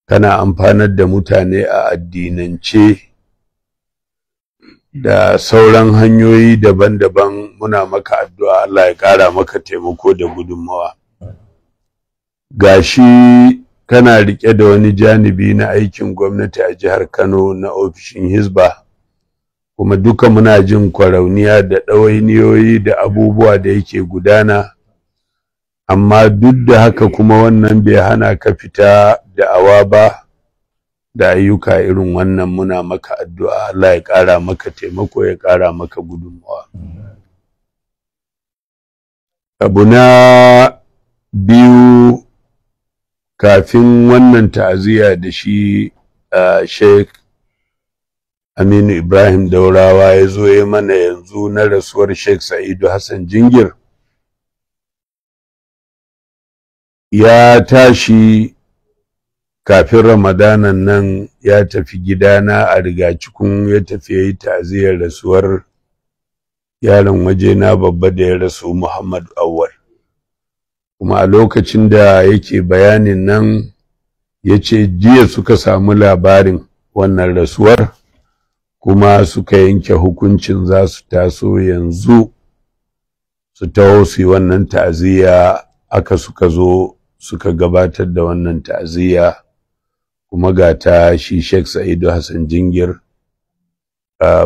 Kana amfanar da mutane a addinance da sauran hanyoyi daban-daban, muna maka addu'a Allah ya ƙara maka taimako da gudunmawa. Gashi kana riƙe da wani janibi na aikin gwamnati a jihar Kano na ofishin Hizba, kuma duka muna jin kwarauniya da ɗawainiyoyi da abubuwa da yake gudana, amma duk da haka kuma wannan bai hana ka fita da'awa ba da ayyuka irin wannan. Muna maka addu'a Allah ya ƙara maka taimako, ya ƙara maka gudunmawa. Abu na biyu, kafin wannan ta'aziyya da shi Sheikh Aminu Ibrahim Daurawa ya zo ya mana yanzu na rasuwar Sheikh Sa'idu Hassan Jingir, ya tashi kafin Ramadanan nan ya tafi gidana a Rigacikun, ya tafi ya yi ta'aziyar rasuwar yaron wajena babba da ya rasu, Muhammad Awwal. Kuma a lokacin da yake bayanin nan, ya ce jiya suka samu labarin wannan rasuwar, kuma suka yanke hukuncin za su taso yanzu su taho su yi wannan ta'aziyya. Aka suka zo suka gabatar da wannan ta'aziyya, kuma ga ta shi Sheikh Sa'idu Hassan Jingir.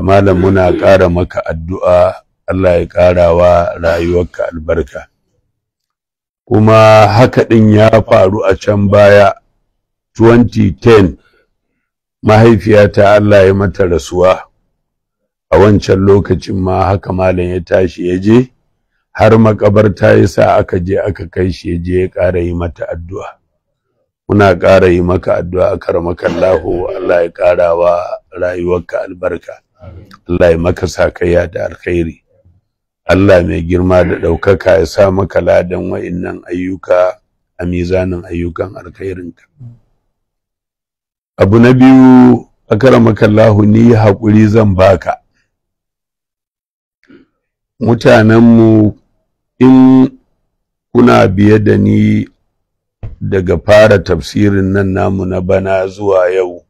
Malam, muna ƙara maka addu'a Allah ya ƙara wa rayuwarka albarka. Kuma haka ɗin ya faru a can baya, 2010, mahaifiyata Allah ya mata rasuwa. A wancan lokacin ma haka malam ya tashi ya je har makabarta, ya sa aka je aka kai shi, ya je ya ƙara yi mata addu'a. Muna ƙara yi maka addu'a, akaramakallahu, Allah ya ƙara wa rayuwarka albarka, Allah ya maka sakayya da alkhairi, Allah mai girma da ɗaukaka ya sa maka ladan wa'innan ayyuka a mizanin ayyukan alkhairinka. Abu na biyu, akaramakallahu, ni haƙuri zan baka. Mutanenmu, in kuna biye da ni daga fara tafsirin nan namu na bana zuwa yau,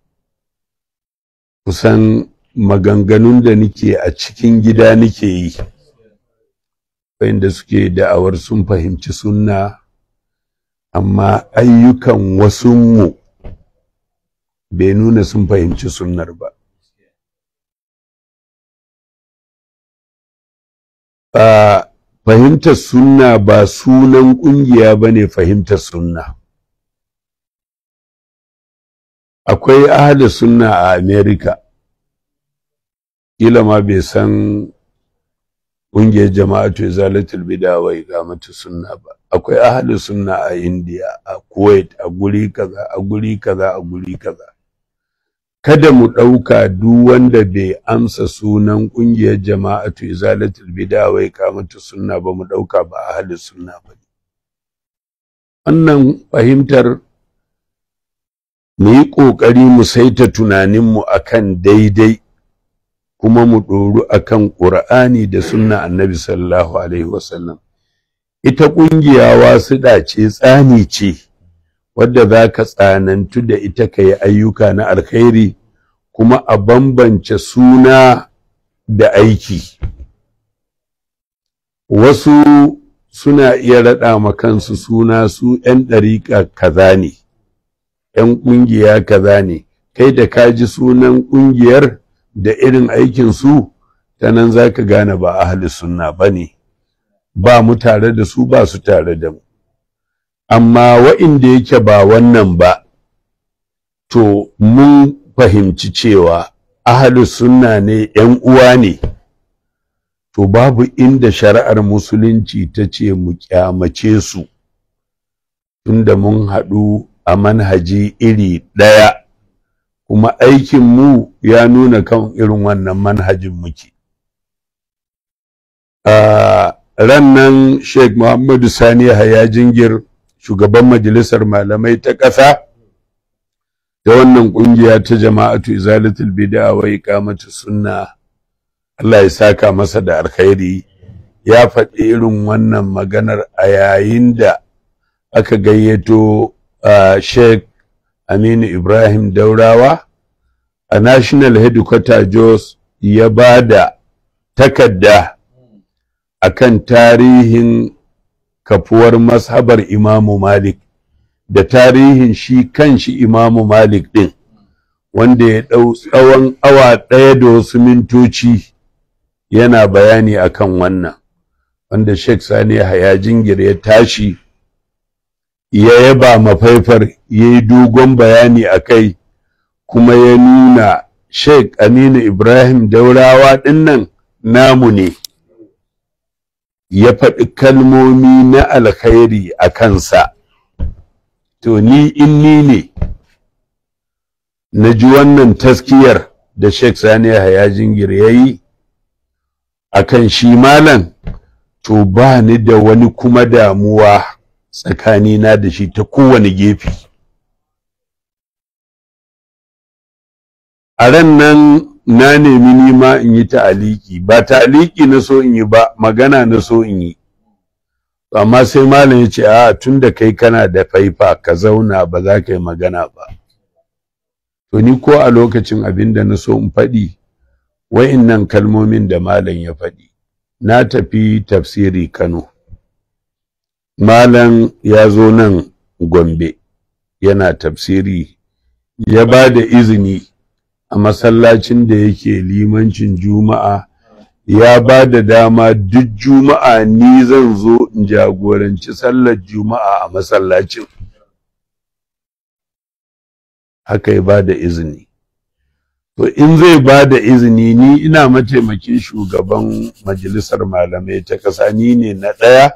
kusan maganganun da nike a cikin gida nike yi, wanda suke da'awar sun fahimci sunna, amma ayyukan wasunmu bai nuna sun fahimci sunnar ba. Ba fahimtar sunna ba sunan ƙungiya ba ne fahimtar sunna. Akwai ahli sunna a America, kila ma bai san ƙungiyar Jama'atu Izalatul Bid'a wa Iqamatu Sunna ba. Akwai ahli sunna a India, a Kuwait, a guri kaza, a guri kaza, a guri kaza. Kada mu ɗauka duk wanda bai amsa sunan ƙungiyar Jama'atu Izalatul Bid'a wa Iqamatu Sunna ba, mu ɗauka ba ahli sunna ba. Wannan fahimtar, mu yi ƙoƙari mu saita tunaninmu akan daidai. kuma mu ɗoru akan ƙur'ani da sunna Annabi sallallahu alaihi wasallam. Ita ƙungiya wasuɗa ce, tsani ce wadda za ka tsanantu da ita ka yi ayyuka na alkhairi, kuma a bambance suna da aiki. Wasu suna iya raɗa ma kansu suna su 'yan ɗariƙa kaza ne, 'yan ƙungiya kaza ne, kai da ka ji sunan ƙungiyar da irin aikinsu, ta nan za ka gane ba ahli sunna ba ne, ba mu tare da su, ba su tare da mu. Amma wa'inda yake ba wannan ba, to mun fahimci cewa ahli sunna ne, 'yan uwa ne. To babu inda shari'ar musulunci ta ce mu kyamace su, tunda mun haɗu a manhaji iri ɗaya, kuma aikinmu ya nuna kan irin wannan manhajin muke. Ran nan Sheikh Muhammadu Sani Yahaya Jingir, shugaban majalisar malamai ta ƙasa ta wannan ƙungiya ta Jama'atu Izalatul Bid'a wa Iqamatu Sunna, Allah ya saka masa da alkhairi, ya faɗi irin wannan maganar a yayin da aka gayyato Sheikh Aminu Ibrahim Daurawa a National Headquarter Jos, ya ba da takarda akan tarihin kafuwar mazhabar Imamu Malik da tarihin shi kanshi Imamu Malik ɗin, wanda ya ɗau tsawon awa ɗaya da wasu mintoci yana bayani akan wannan, wanda Sheikh Sani Yahaya Jingir ya tashi ya yaba mafaifar, ya yi dogon bayani a kai, kuma ya nuna Sheikh Aminu Ibrahim Daurawa ɗinnan namu ne, ya faɗi kalmomi na alkhairi a kansa. To ni in ni ne na ji wannan taskiyar da Sheikh Sani Yahaya Jingir ya yi a kan shi malam, to ba ni da wani kuma damuwa tsakanina da shi ta kowane gefe. A ran nan na nemi nima in yi ta'aliki, ba ta'aliki na so in yi ba, magana na so in yi, amma sai malam ya ce a tun da kai kana da faifa ka zauna, ba za ka yi magana ba. To ni ko a lokacin abin da na so in faɗi, wa'innan kalmomin da malam ya faɗi. Na tafi tafsiri Kano, malam ya zo nan Gombe yana tafsiri, ya ba da izini a masallacin da yake limancin juma'a, ya ba da dama duk juma'a ni zan zo in jagoranci sallar juma'a a masallacin. Haka ya ba da izini. To in zai ba da izini, ni ina mataimakin shugaban majalisar malamai ta ƙasa, ni ne na ɗaya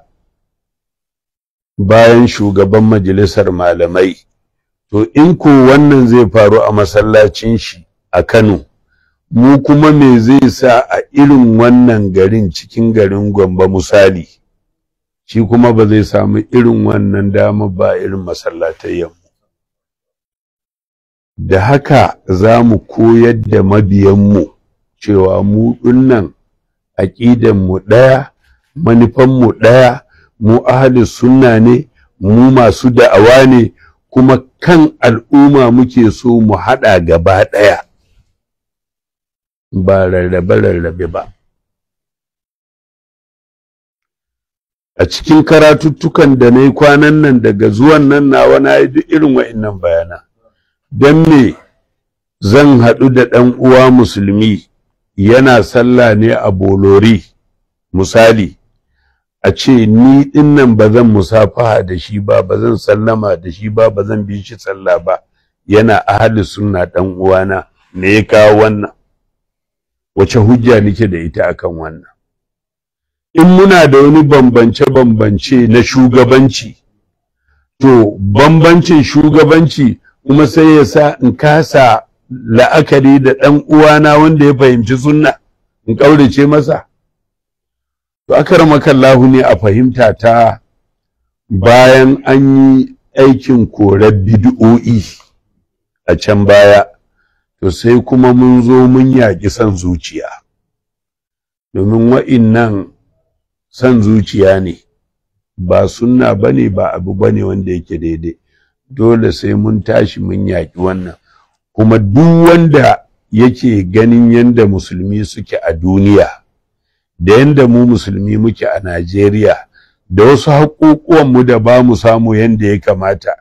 bayan shugaban majalisar malamai. To in ko wannan zai faru a masallacin shi a Kano, mu kuma me zai sa a irin wannan garin, cikin garin Gombe misali, shi kuma ba zai samu irin wannan dama ba irin masallatayyan mu? Da haka za mu koyar da mabiyanmu cewa mu ɗinnan aƙidanmu ɗaya, manufanmu ɗaya, mu ahli sunna ne, mu masu da'awa ne, kuma kan al'umma muke so mu haɗa gaba ɗaya, ba rarrabe-rarrabe ba. A cikin karatuttukan da na yi kwanan nan daga zuwan nan nawa, na yi duk irin wa'innan bayana. Don me zan haɗu da ɗan uwa musulmi yana sallah ne a Bolori misali, a ce ni ɗinnan ba zan musafaha da shi ba, ba zan sallama da shi ba, ba zan bi shi sallah ba, yana ahli sunna ɗan uwana? Me ya kawo wannan? Wace hujja nake da ita akan wannan? In muna da wani bambance-bambance na shugabanci, to bambancin shugabanci kuma sai ya sa in kasa la'akari da ɗan uwana wanda ya fahimci sunna, in ƙaurace masa? To akramakallahu ne a fahimta ta, bayan an yi aikin korar bid'o'i a can baya, To sai kuma mun zo mun yaƙi son zuciya, domin wa'innan son zuciya ne, ba sunna bane, ba abu bane wanda yake daidai. Dole sai mun tashi mun yaƙi wannan. Kuma duk wanda yake ganin yanda musulmi suke a duniya da yanda mu musulmi muke a Najeriya da wasu haƙoƙuwan mu da ba mu samu yanda ya kamata,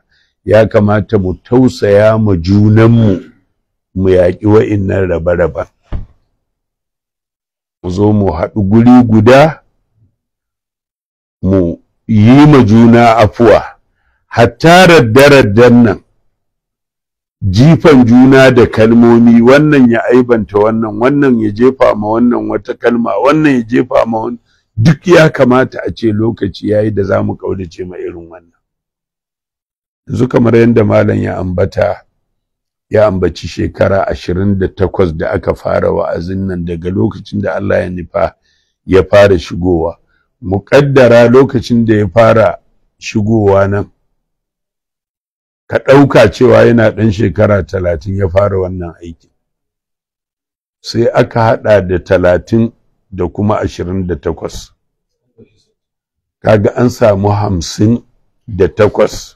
ya kamata mu tausaya mu junanmu, mu yaƙi wa'innan rabe-raben, mu zo mu haɗu guri guda, mu yi ma juna afuwa. Hatta radde-radden nan, jifan juna da kalmomi, wannan ya aibanta wannan, wannan ya jefa ma wannan wata kalma, wannan ya jefa ma wannan, duk ya kamata a ce lokaci yayi da zamu kaurace ma irin wannan. Yanzu kamar yadda malam ya ambata, ya ambaci shekara 28 da aka fara wa'azin nan, daga lokacin da Allah ya nufa ya fara shigowa. Muƙaddara lokacin da ya fara shigowa nan, ka ɗauka cewa yana ɗan shekara 30 ya fara wannan aikin, sai aka haɗa da 30 da kuma 28, kaga an samu 58.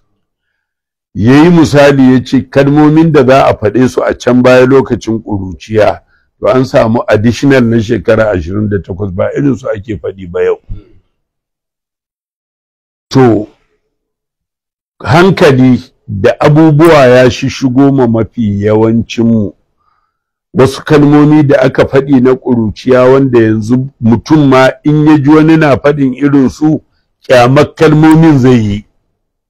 Ya yi misali ya ce kalmomin da za a faɗe su a can baya lokacin ƙuruciya, to an samu additional na shekara 28, ba irin su ake faɗi ba yau. To hankali da abubuwa ya shishigo ma mafi yawancinmu, wasu kalmomi da aka faɗi na ƙuruciya wanda yanzu mutum ma in ya ji wani na faɗin irin su, ƙyamar kalmomin zai yi,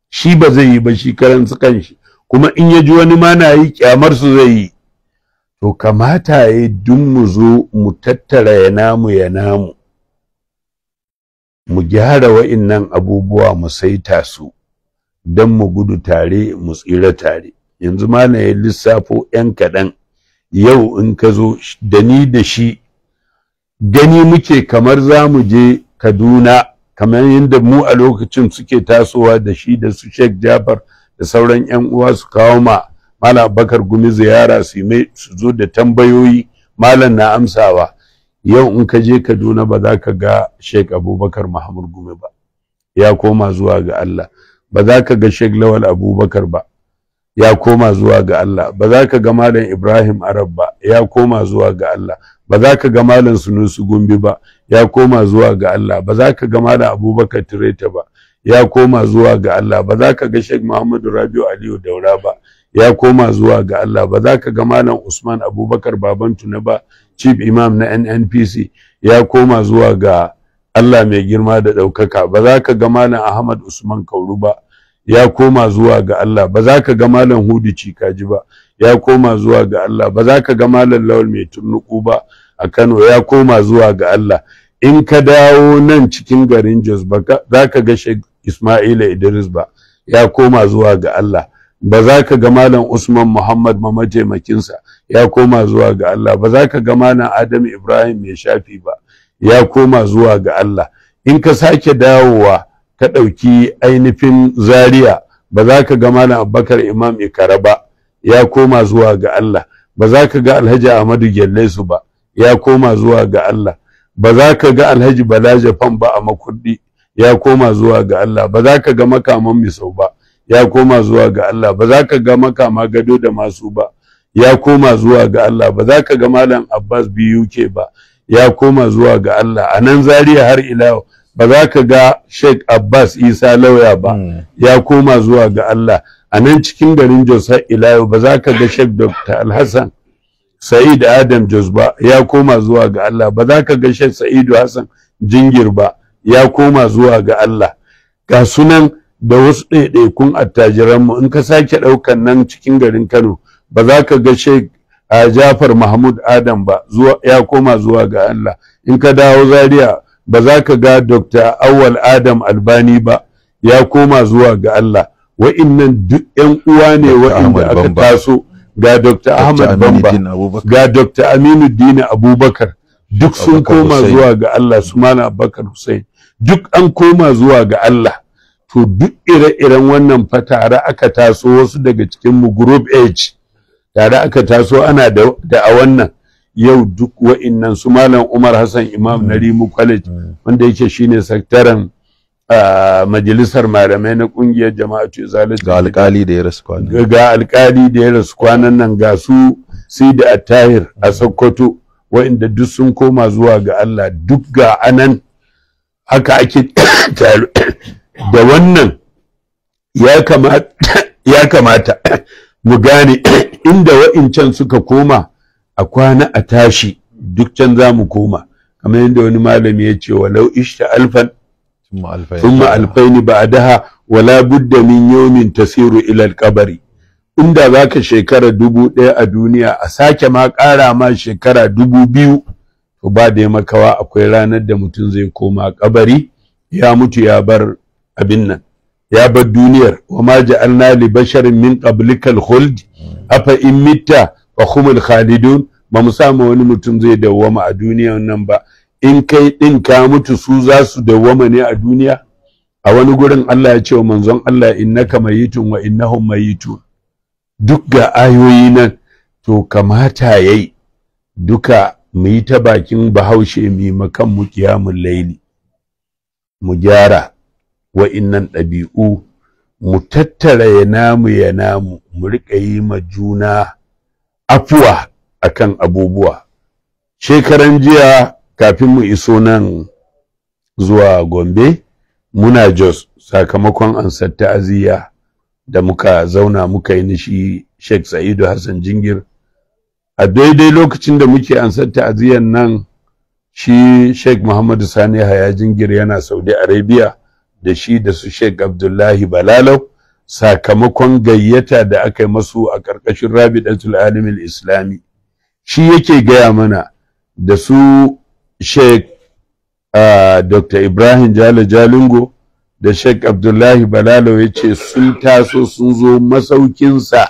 shi ba zai yi ba shi karan su kanshi, kuma in ya ji wani ma na yi, ƙyamar su zai yi. To kamata ya yi duk mu zo mu tattara ya namu ya namu, mu gyara wa'innan abubuwa, mu saita su don mu gudu tare mu tsira tare. Yanzu ma na ya lissafo 'yan kaɗan. Yau in ka zo da ni da shi, gani muke kamar za mu je Kaduna, kamar yadda mu a lokacin suke tasowa da shi da su Sheikh Jafar da sauran 'yan uwa su kawo ma Malam Abubakar Gumi ziyara, su mai su zo da tambayoyi, malam na amsawa. Yau in ka je Kaduna ba za ka ga Sheikh Abubakar Mahmud Gumi ba, ya koma zuwa ga Allah. Ba za ka ga Sheikh Lawal Abubakar ba, ya koma zuwa ga Allah. Ba za ka ga Malam Ibrahim Arab ba, ya koma zuwa ga Allah. Ba za ka ga Malam Sunusi Gumbi ba, ya koma zuwa ga Allah. Ba za ka ga Malam Abubakar Tireta ba, ya koma zuwa ga Allah. Ba za ka ga Sheikh Muhammadu Rabiu Aliyu Daura ba, ya koma zuwa ga Allah. Ba za ka ga Malam Usman Abubakar Babantuna ba, Chief Imam na NNPC, ya koma zuwa ga Allah mai girma da ɗaukaka. Ba za ka ga Malam Ahmad Usman Kauru ba, ya koma zuwa ga Allah. Ba za ka ga Malam Hudu Cikaji ba, ya koma zuwa ga Allah. Ba za ka ga Malam Lawal Mai Turnuku ba a Kano, ya koma zuwa ga Allah. In ka dawo nan cikin garin Jos, ba za ka ga Sheikh Ismaila Idris ba, ya koma zuwa ga Allah. Ba za ka ga Malam Usman Muhammad ma mataimakinsa, ya koma zuwa ga Allah. Ba za ka ga Malam Adam Ibrahim Mai Shafi ba, ya koma zuwa ga Allah. In ka sake dawowa ka ɗauki ainihin Zaria, ba za ka ga Malam Abubakar Imam Ikara ba, ya koma zuwa ga Allah. Ba za ka ga Alhaji Ahmadu Gyallesu ba, ya koma zuwa ga Allah. Ba za ka ga Alhaji Bala Jafan ba a Makurdi, ya koma zuwa ga Allah. Ba za ka ga Makaman Misau ba, ya koma zuwa ga Allah. Ba za ka ga Makama Gado da Masu ba, ya koma zuwa ga Allah. Ba za ka ga Malam Abbas BUK ba, ya koma zuwa ga Allah. A nan Zaria har ila ba za ka ga Sheikh Abbas Isa Lauya ba, ya koma zuwa ga Allah. A nan cikin garin Jos har ila yau ba za ka ga Sheikh Dr. Alhassan Sa'id Adam Jos ba, ya koma zuwa ga Allah. Ba za ka ga Sheikh Sa'idu Hassan Jingir ba, ya koma zuwa ga Allah. Ga sunan da wasu ɗaiɗaikun attajiranmu. In ka sake ɗaukan nan cikin garin Kano, ba za ka ga Sheikh Jafar Mahmud Adam ba, ya koma zuwa ga Allah. In ka dawo Zaria, ba za ka ga Dr. Awwal Adam Albani ba, ya koma zuwa ga Allah. Wa'innan duk ƴan uwa ne wa'inda aka taso. Ga Dr. Ahmad Bamba, ga Dr. Aminu Dini Abubakar, duk sun koma zuwa ga Allah. Su Malam Abubakar Hussein, duk an koma zuwa ga Allah. To duk ire-iren wannan fatara aka taso, wasu daga cikin mu group age. Tare aka taso ana da a wannan yau duk wa'innan su Malam Umar Hassan Imam na Rimu College, wanda yake shine sakataren majalisar malamai na kungiyar Jama'atu Izalatul Ga alkali da ya rasu kwanan. Ga alkali da ya rasu kwanan nan, ga su Sidi Attahir a Sokoto, wa'inda duk sun koma zuwa ga Allah. Duk ga anan haka ake tare da wannan. Ya kamata mu gane inda wa'incan suka koma, a kwana a tashi duk can za mu koma, kamar yadda wani malami ya ce: "Walau ishta alfan ثم ألفين ثم ألفين بعدها ولا بد من يوم تسير إلى القبر." Inda zaka shekara 1000 a duniya, a sake ma ƙara ma shekara 2000, to ba da makawa akwai ranar da mutum zai koma kabari. Ya mutu ya bar abin nan, ya bar duniyar. "Wa ma ja'alna li basharin min qablikal khuld afa in mitta fa humul khalidun." Ba mu samu wani mutum zai dawwama a duniyar nan ba. In kai din ka mutu, su za su dawwama ne a duniya? A wani gurin Allah ya ce wa manzon Allah: "Innaka mayitun wa innahum mayitun." Duk ga ayoyi nan. To kamata yayi duka mu yi ta bakin Bahaushe, mu makan mu qiyamul laili, mu gyara wa'innan ɗabi'u, mu tattara ya namu ya namu, mu riƙa yi ma juna afuwa akan abubuwa. Shekaran jiya, kafin mu iso nan zuwa Gombe, muna Jos sakamakon ansar ta'aziyya da muka zauna muka yi nishi Sheikh Sa'idu Hassan Jingir. A daidai lokacin da muke ansar ta'aziyyar nan, shi Sheikh Muhammadu Sani Haya Jingir yana Saudi Arabia da shi da su Sheikh Abdullahi Balalau, sakamakon gayyata da aka yi masu a ƙarƙashin Rabidatul Alimil Islami. Shi yake gaya mana da su Sheikh Dr. Ibrahim Jalo Jalingo da Sheikh Abdullahi Balalau, ya ce sun taso sun zo masaukinsa,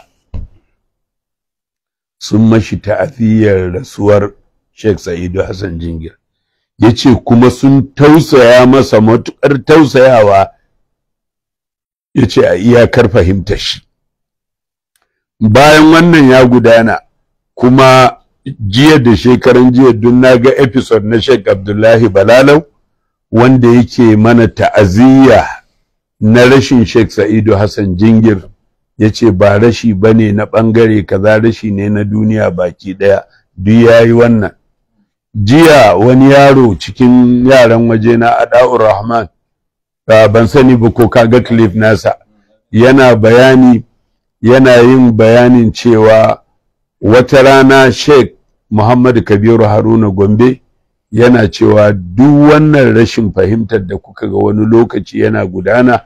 sun mashi ta'aziyyar rasuwar Sheikh Sa'idu Hassan Jingir. Ya ce kuma sun tausaya masa matuƙar tausayawa, ya ce a iyakar fahimtar shi. Bayan wannan ya gudana kuma, jiya da shekaran jiya dun na ga episode na Sheikh Abdullahi Balalau wanda yake mana ta'aziyya na rashin Sheikh Sa'idu Hassan Jingir. Ya ce ba rashi ba ne na ɓangare kaza, rashi ne na duniya baki ɗaya. Duk ya yi wannan. Jiya wani yaro cikin yaran waje na Ada'ur Rahman, ban sani ba ko kaga clip nasa, yana bayani, yana yin bayanin cewa wata rana Sheikh Muhammad Kabiru Haruna Gombe yana cewa duk wannan rashin fahimtar da kuka ga wani lokaci yana gudana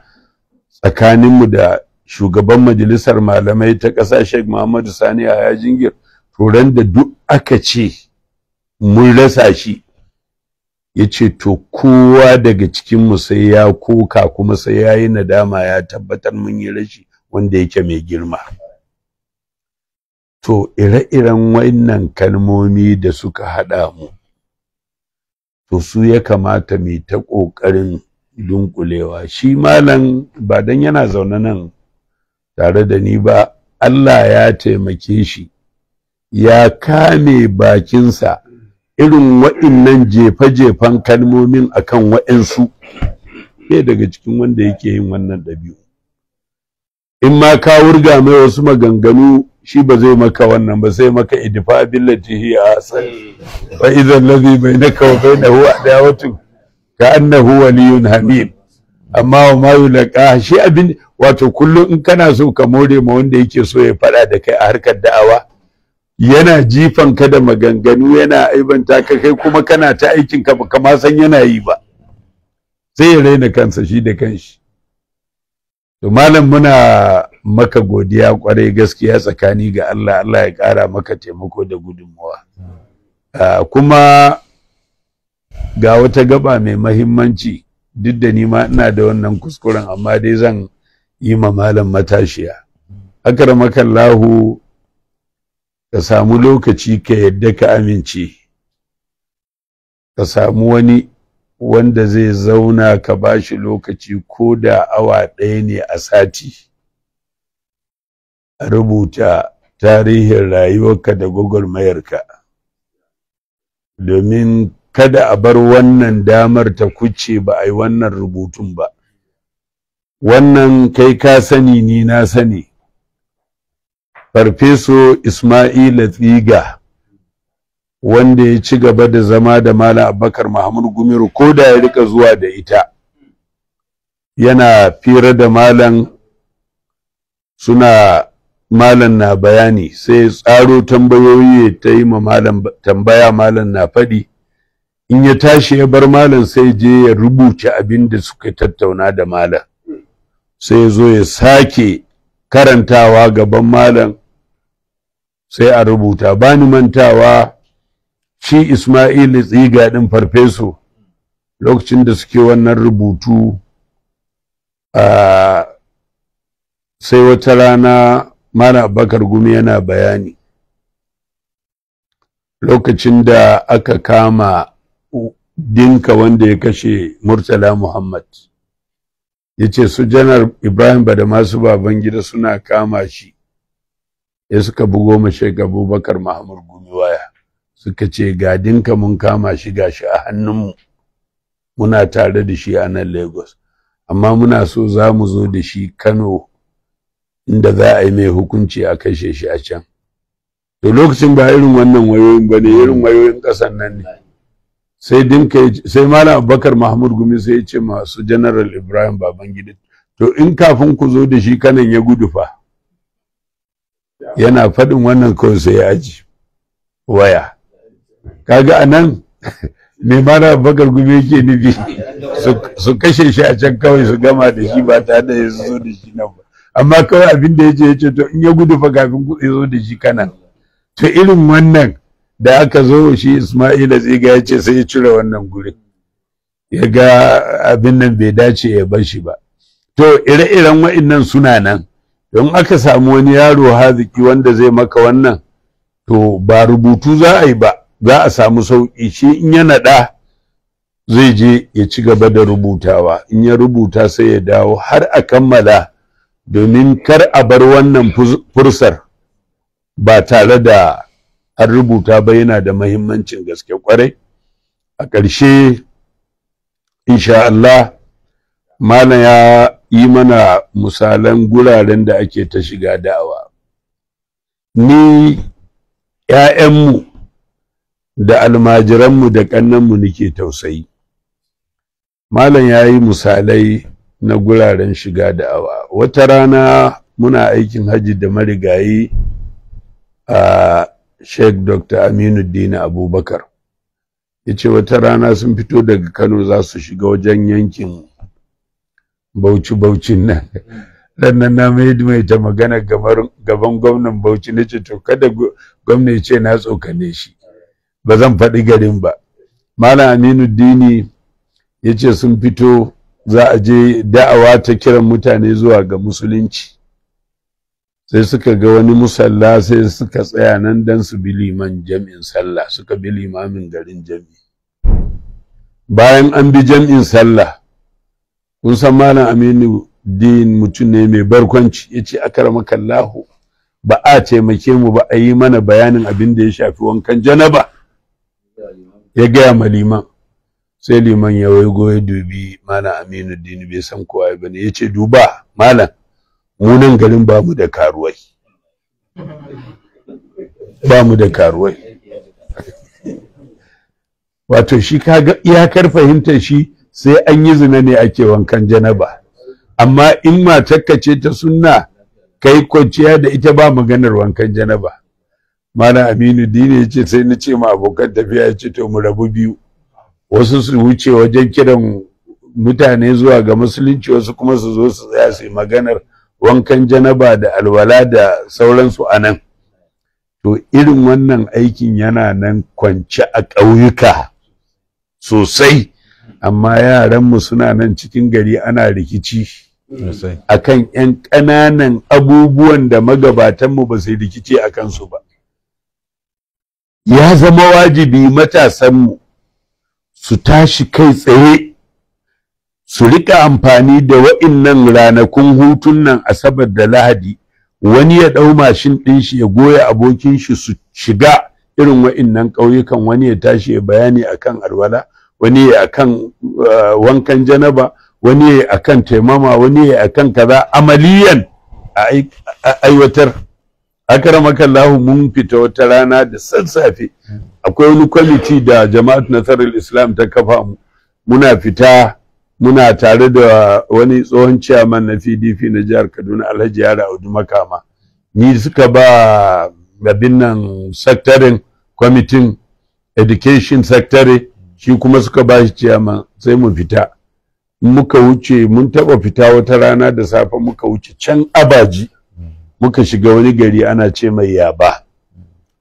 tsakaninmu da shugaban majalisar malamai ta ƙasa, Sheikh Muhammadu Sani Yahaya Jingir, to ran da duk aka ce mun rasa shi, ya ce to kowa daga cikinmu sai ya koka kuma sai ya yi nadama, ya tabbatar mun yi rashi wanda yake mai girma. To ire-iren wannan kalmomi da suka haɗa mu, to su ya kamata mu ta ƙoƙarin dunkulewa. Shi malam, ba dan yana zaune nan tare da ni ba, Allah ya taimake shi ya kame bakinsa irin wa'innan jefe-jefen kalmomin akan wa'insu. Bai daga cikin wanda yake yin wannan ɗabi'u. In ma ka wurga mai wasu maganganu, shi ba zai maka wannan ba, sai maka "Idfa billati hiya ahsan fa idha alladhi bainaka wa bainahu adawatu ka annahu waliyyun hamim." Amma wa ma yulqa shi abin, wato kullum in kana so ka more ma wanda yake so ya faɗa da kai a harkar da'awa, yana jifan ka da maganganu, yana aibanta ka, kai kuma kana ta aikin ka baka ma san yana yi ba, sai ya raina kansa shi da kanshi. To malam, muna maka godiya kwarai, gaskiya tsakani ga Allah. Allah ya ƙara maka taimako da gudunmawa. Kuma ga wata gaba mai mahimmanci, duk da ni ma ina da wannan kuskuren, amma dai zan yi ma malam matashiya. Akramakallahu, ka samu lokaci, ka yadda ka amince, ka samu wani wanda zai zauna ka bashi lokaci, ko da awa 1 ne a sati, a rubuta. tarihin rayuwarka da gwagwarmayarka, domin kada a bar wannan damar ta kuce ba a yi wannan rubutun ba. Wannan kai ka sani, ni na sani. Farfeso Ismaila Tsiga, wanda ya ci gaba da zama da Malam Abubakar Mahmud Gumiru, ko da ya rika zuwa da ita, yana fira da malam, suna malam na bayani, sai ya tsaro tambayoyi ya ta yi ma malam tambaya, malam na faɗi. In ya tashi ya bar malam, sai je ya rubuce abin da suka tattauna da malam, sai ya zo ya sake karantawa gaban malam, sai a rubuta. Bani mantawa, shi Ismail Tsiga ɗin, farfeso, lokacin da suke wannan rubutu, sai wata rana Malam Abubakar Gumi yana bayani lokacin da aka kama Dinka wanda ya kashe Murtala Muhammad, ya ce su Janar Ibrahim Badamasu Babangida suna kama shi, ya suka bugo ma Sheikh Abubakar Mahmud Gumi waya, suka ce ga Dinka mun kama shi, gashi a hannunmu, muna tare da shi a nan Lagos, amma muna so za mu zo da shi Kano inda za a yi mai hukunci a kashe shi a can. To lokacin ba irin wannan wayoyin ba ne, irin wayoyin ƙasan nan ne. Sai Dinka, sai Malam Abubakar Mahmud Gumi sai ya ce masu General Ibrahim Babangida, to in kafin ku zo da shi kanan ya gudu fa? Yana faɗin wannan kawai sai ya aji waya. Kaga anan me Malam Abubakar Gumi yake nufi? Su kashe shi a can kawai su gama da shi ba tare da ya zo da shi nan ba. Amma kawai abin da yace, yace to in ya gudu fa kafin ku zo da shi kanan? To irin wannan da aka zo, shi Ismaila Tsiga ya ce sai ya cire wannan gurin, ya ga abin nan bai dace ya bar shi ba. To ire-iren wa'innan suna nan. Don aka samu wani yaro haziki wanda zai maka wannan, to ba rubutu za a yi ba, za a samu sauƙi. Shi in ya naɗa zai je ya ci gaba da rubutawa, in ya rubuta sai ya dawo har a kammala, domin kar a bar wannan fursar ba tare da an rubuta ba. Yana da mahimmancin gaske kwarai. A ƙarshe, insha Allah, Malam ya yi mana misalan guraren da ake ta shiga da'awa. Ni ‘ya'yanmu da almajiranmu da ƙannanmu nake tausayi. Malam ya yi misalai na guraren shiga da'awa. Wata rana muna aikin hajji da marigayi a Sheikh Dr. Aminuddin Abubakar, ya ce wata rana sun fito daga Kano za su shiga wajen yankin Bauchi, Bauchin nan. Rannan na mai ta magana gaban gwamnan Bauchi, na ce to kada gwamna ya ce na tsokane shi, ba zan faɗi garin ba. Malam Aminu Dini ya ce sun fito za a je da'awa ta kiran mutane zuwa ga musulunci, sai suka ga wani musalla, sai suka tsaya nan don su bi liman jam'in sallah. Suka bi limamin garin jam'i. Bayan an bi jam'in sallah, kun san Malam Aminu Din mutum ne mai barkwanci, ya ce akramakallahu, ba a taimake mu ba a yi mana bayanin abin da ya shafi wankan janaba? Ya gaya ma liman. Sai liman ya waigo ya dubi Malam Aminu Din, bai san kowa ba ne. Ya ce duba malam, mu nan garin ba mu da karuwai, ba mu da karuwai. Wato shi kaga iyakar fahimtar shi, sai an yi zina ne ake wankan janaba, amma in matarka ce ta sunna kai kwanciya da ita, ba maganar wankan janaba. Malam Aminu Dini ya ce sai na ce ma abokan tafiya, ya ce to mu rabu biyu, wasu su wuce wajen kiran mutane zuwa ga musulunci, wasu kuma su zo su tsaya su yi maganar wankan janaba da alwala da sauransu a nan. To irin wannan aikin yana nan kwance a ƙauyuka sosai, amma yaranmu suna nan cikin gari ana rikici akan 'yan ƙananan abubuwan da magabatanmu ba su rikici a kansu ba. Ya zama wajibi matasanmu su tashi kai tsaye su riƙa amfani da wa'innan ranakun hutun nan, Asabar da Lahadi. Wani ya ɗau mashin ɗin shi ya goya abokin shi su shiga irin wa'innan ƙauyukan, wani ya tashi ya bayani akan alwala, wani ya akan wankan janaba, wani ya akan taimama, wani ya akan kaza, amaliyan a aiwatar. Akramakallahu, mun fita wata rana da sassafe, akwai wani kwamiti da Jama'at Nasarar Islam ta kafa mu. Muna fita muna tare da wani tsohon ciyaman na PDP na jihar Kaduna, Alhaji Yara Audu Makama. Ni suka ba abin nan secretary kwamitin education secretary, shi kuma suka ba shi ciyaman. Sai mu fita muka wuce. Mun taba fita wata rana da safe, muka wuce can Abaji, muka shiga wani gari ana ce mai Yaba.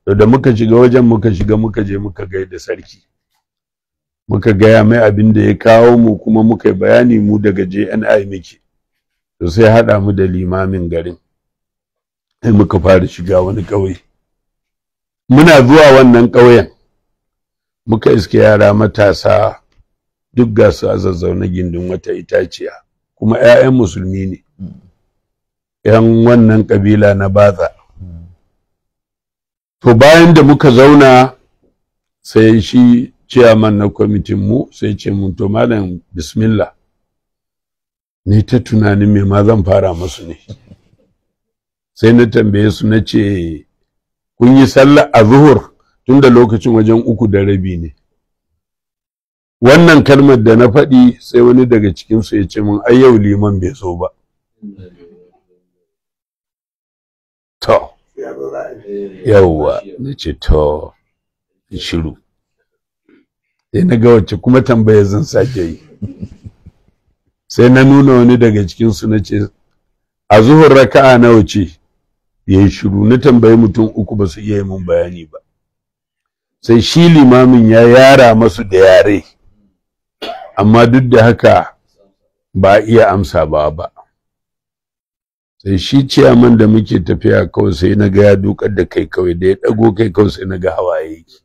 To da muka shiga wajen, muka shiga, muka je muka gaida sarki, muka gaya mai abin da ya kawo mu, kuma muka yi bayani mu daga JNI muke. To sai haɗa mu da limamin garin, sai muka fara shiga wani ƙauye. Muna zuwa wannan ƙauyen, muka iske yara matasa duk ga su a zazzaune gindin wata itaciya, kuma 'ya'yan musulmi ne, 'yan wannan ƙabila na Baza. To bayan da muka zauna, sai shi ciyaman na kwamitin mu sai ce mun, "To malam, bismillah." Ni ta tunanin me ma zan fara musu ne. Sai na tambaye su, na ce, "Kun yi sallah a zuhur?" Tun da lokacin wajen 3:30 ne. Wannan kalmar da na faɗi, sai wani daga cikinsu ya ce mun, "Ai yau liman bai zo ba." To yauwa, na ce to, shiru. Sai na ga wacce kuma tambaya zan sake yi. Sai na nuna wani daga cikinsu, na ce, "A zuhur raka'a nawa ce?" Ya yi shiru. Na tambayi mutum uku, ba su iya yi mun bayani ba. Sai shi limamin ya yara masu da yare, amma duk da haka ba a iya amsa ba. Sai shi ciyaman da muke tafiya, kawai sai na ga ya dukar da kai kawai. Da ya ɗago kai kawai, sai na ga hawaye yake.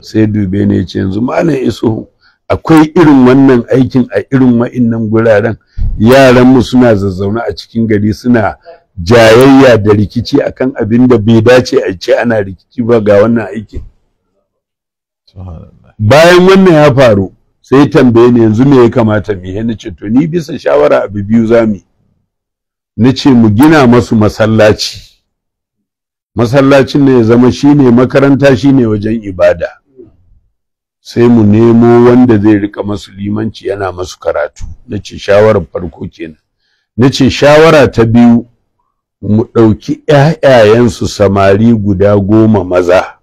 Sai dube ne ya ce, "Yanzu malam Isuhu, akwai irin wannan aikin a irin wa'innan guraren? Yaranmu suna zazzaune a cikin gari suna jayayya da rikici akan abin da bai dace a ce ana rikici ba, ga wannan aikin." Bayan wannan ya faru, sai tambaye ni, "Yanzu me ya kamata mu yi?" Nace, "To ni bisa shawara abu biyu zamu." Nace mu gina masu masallaci, masallacin ne ya zama shine makaranta, shine wajen ibada. Sai mu nemo wanda zai rika masu limanci, yana masu karatu. Nace shawarar farko kenan. Nace shawara ta biyu, mu ɗauki ƴaƴayensu samari guda 10 maza,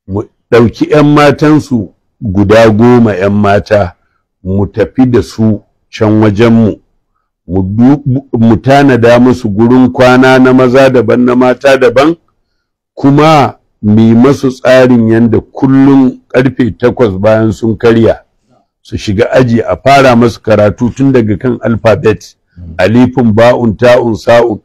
mu ɗauki ƴan matansu guda 10 ƴan mata, mu tafi da su can wajenmu, mu tanada musu gurin kwana na maza daban, na mata daban, kuma mu yi masu tsarin yanda kullum karfe 8 bayan sun karya su shiga aji, a fara masu karatu tun daga kan alphabet, alifin, ba'un, ta'un, sa'un.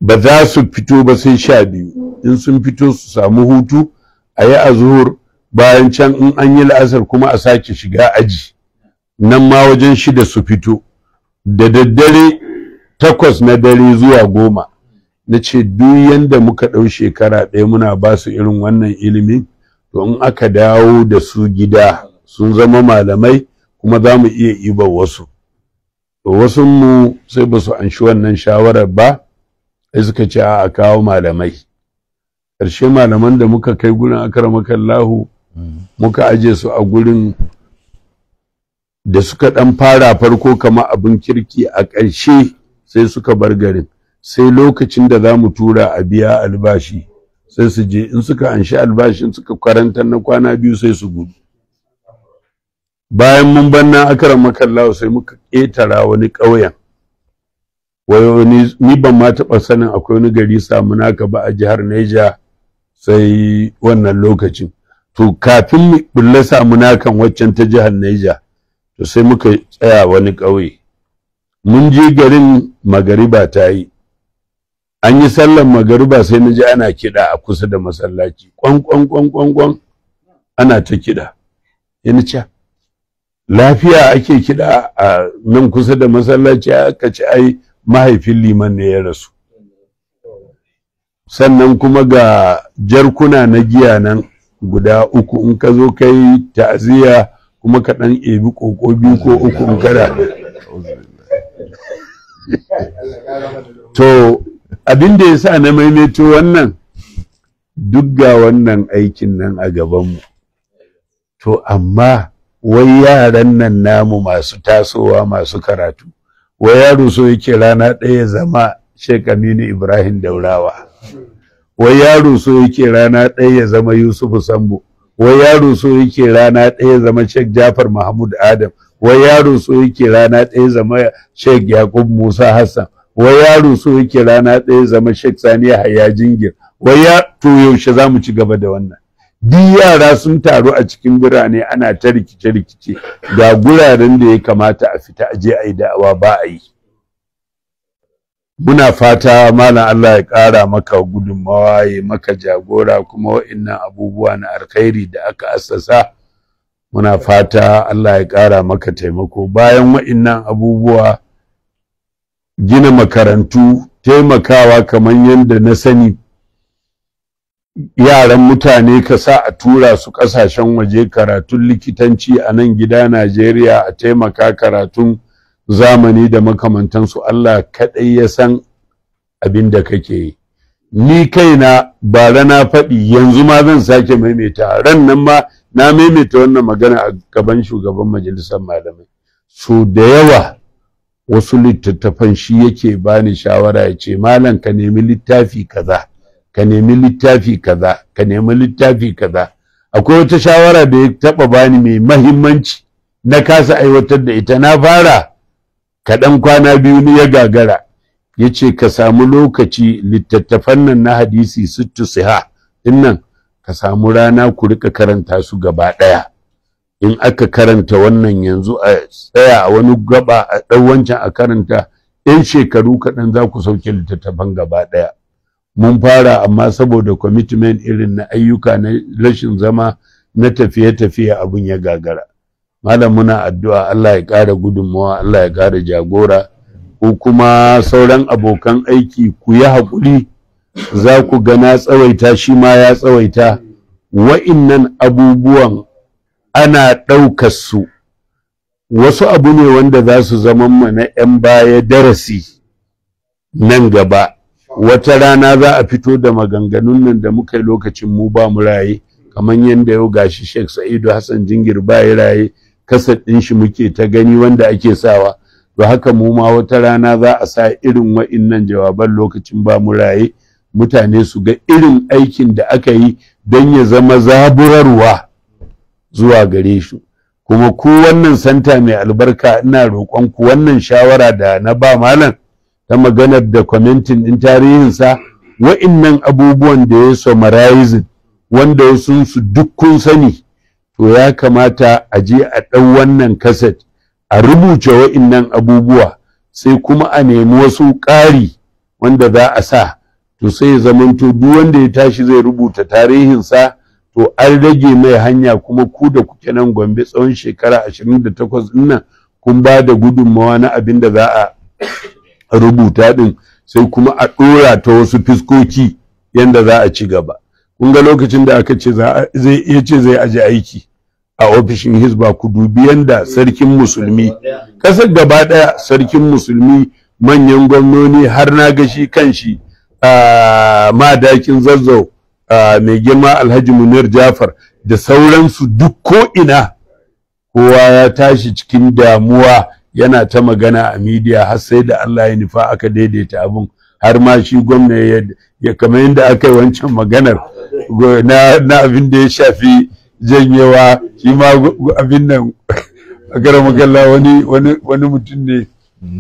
Ba za su fito ba sai 12. In sun fito su samu hutu, a yi azuhur, bayan can in an yi la'asar kuma a sake shiga aji, nan ma wajen 6 su fito, da daddare 8 na dare zuwa 10. Na ce duk yanda muka ɗau shekara ɗaya muna ba su irin wannan ilimin, to in aka dawo da su gida sun zama malamai, kuma za mu iya ibar wasu. To wasu mu sai ba su anshi wannan shawarar ba, sai suka ce a kawo malamai. Ƙarshe malaman da muka kai gurin, akramakallahu, muka aje su a gurin da suka ɗan fara farko kama abin kirki, a ƙarshe sai suka bar garin. Sai lokacin da za mu tura a biya albashi, sai su je, in suka anshi albashin suka karantar na kwana 2, sai su gudu. Bayan mun banna, akramakallahu, sai muka ƙetara wani ƙauyen. Wani ni ban ma taɓa sanin akwai wani gari Samunaka ba a jihar Neja sai wannan lokacin. To kafin mu bulla Samunakan waccan ta jihar Neja, to sai muka tsaya wani ƙauye. Mun je garin, magariba ta yi, an yi sallan magariba, sai na ji ana kiɗa a kusa da masallaci, kwan kwan kwan kwan kwan, ana ta kiɗa. Yana ce, "Lafiya ake kiɗa a nan kusa da masallaci?" Aka ce ai mahaifin liman ne ya rasu. Sannan kuma ga jarkuna na giya nan guda 3, in ka zo kai ta'aziyya kuma ka ɗan ebi ƙoƙo 2 ko 3 in kada. To abin da ya sa na maimaito wannan, duk ga wannan aikin nan a gabanmu. To amma wai yaran nan namu masu tasowa masu karatu, wai yaro so yake rana ɗaya zama Sheikh Aminu Ibrahim Daurawa, wai yaro so yake rana ɗaya ya zama Yusufu Sambo, wai yaro so yake rana ɗaya zama Sheikh Jafar Mahmud Adam, wai yaro so yake rana ɗaya zama Sheikh Yakub Musa Hassan, wai yaro so yake rana ɗaya zama Sheikh Sani Yahaya Jingir, wai ya to yaushe za mu ci gaba da wannan? Duk yara sun taru a cikin birane ana ta rikice-rikice, ga guraren da ya kamata a fita a je a yi da'awa ba a yi. Muna fata Malam Allah ya ƙara maka gudunmawa, ya maka jagora, kuma wa'innan abubuwa na alkhairi da aka assasa muna fata Allah ya ƙara maka taimako. Bayan wa'innan abubuwa, gina makarantu, taimakawa kamar yadda na sani yaran mutane ka sa a tura su ƙasashen waje karatun likitanci, a nan gida Najeriya a taimaka karatun zamani da makamantansu, Allah kaɗai ya san abin da kake yi. Ni kaina bara na faɗi, yanzu ma zan sake maimaita, ran nan ma na maimaita wannan magana a gaban shugaban majalisar malamai. So da yawa wasu littattafan shi yake bani shawara, ya ce malam ka nemi littafi kaza, ka nemi littafi kaza, ka nemi littafi kaza. Akwai wata shawara da ya taɓa bani mai mahimmanci, na kasa aiwatar da ita, na fara kaɗan kwana biyu ne ya gagara. Ya ce ka samu lokaci littattafan nan na hadisi 6 siha dinnan, ka samu rana ku rika karanta su gaba ɗaya. In aka karanta wannan yanzu a tsaya a wani gaba a ɗau wancan a karanta, 'yan shekaru kaɗan za ku sauke littattafan gaba ɗaya. Mun fara, amma saboda commitment irin na ayyuka na rashin zama na tafiye-tafiye abun ya gagara. Malam muna addu'a Allah ya ƙara gudunmawa, Allah ya ƙara jagora. Ko kuma sauran abokan aiki ku yi haƙuri, za ku ga na tsawaita, shi ma ya tsawaita. Wa'innan abubuwan ana ɗaukar su wasu abu ne wanda za su zama mana 'yan baya darasi nan gaba. Wata rana za a fito da maganganun nan da muka yi lokacin mu ba mu raye, kamar yadda yau gashi Sheikh Sa'idu Hassan Jingir ba ya raye, kasar ɗin shi muke ta gani wanda ake sawa. To haka mu ma wata rana za a sa irin wa'innan jawaban lokacin ba mu raye, mutane su ga irin aikin da aka yi don ya zama zaburarwa zuwa gare shi. Kuma ku wannan santa mai albarka, ina roƙon ku wannan shawara da na ba malam ta maganar da commenting ɗin tarihinsa, wa'innan abubuwan da ya summarizing wanda wasu su duk kun sani, to ya kamata a je a ɗau wannan kaset a rubuce wa'innan abubuwa, sai kuma a nemi wasu ƙari wanda za a sa, to sai ya zamanto duk wanda ya tashi zai rubuta tarihinsa, to an rage mai hanya. Kuma ku da kuke nan Gombe tsawon shekara 28 ɗin nan kun ba da gudunmawa na abin da za a rubuta ɗin, sai kuma a ɗora ta wasu fiskoki yanda za a ci gaba. Kun ga lokacin da aka ce zai iya ce zai aje aiki a ofishin Hizba, ku dubi yanda sarkin musulmi kasar gaba ɗaya, sarkin musulmi, manyan gwamnoni, har na ga shi kan shi madakin Zazzau mai girma Alhaji Munir Jafar da sauransu, duk ko ina kowa ya tashi cikin damuwa yana ta magana a midiya, har sai da Allah ya nufa aka daidaita abun. Har ma shi gwamna ya kamar yadda aka yi wancan maganar na abin da ya shafi janyewa, shi ma abin nan a karamakalla wani mutum ne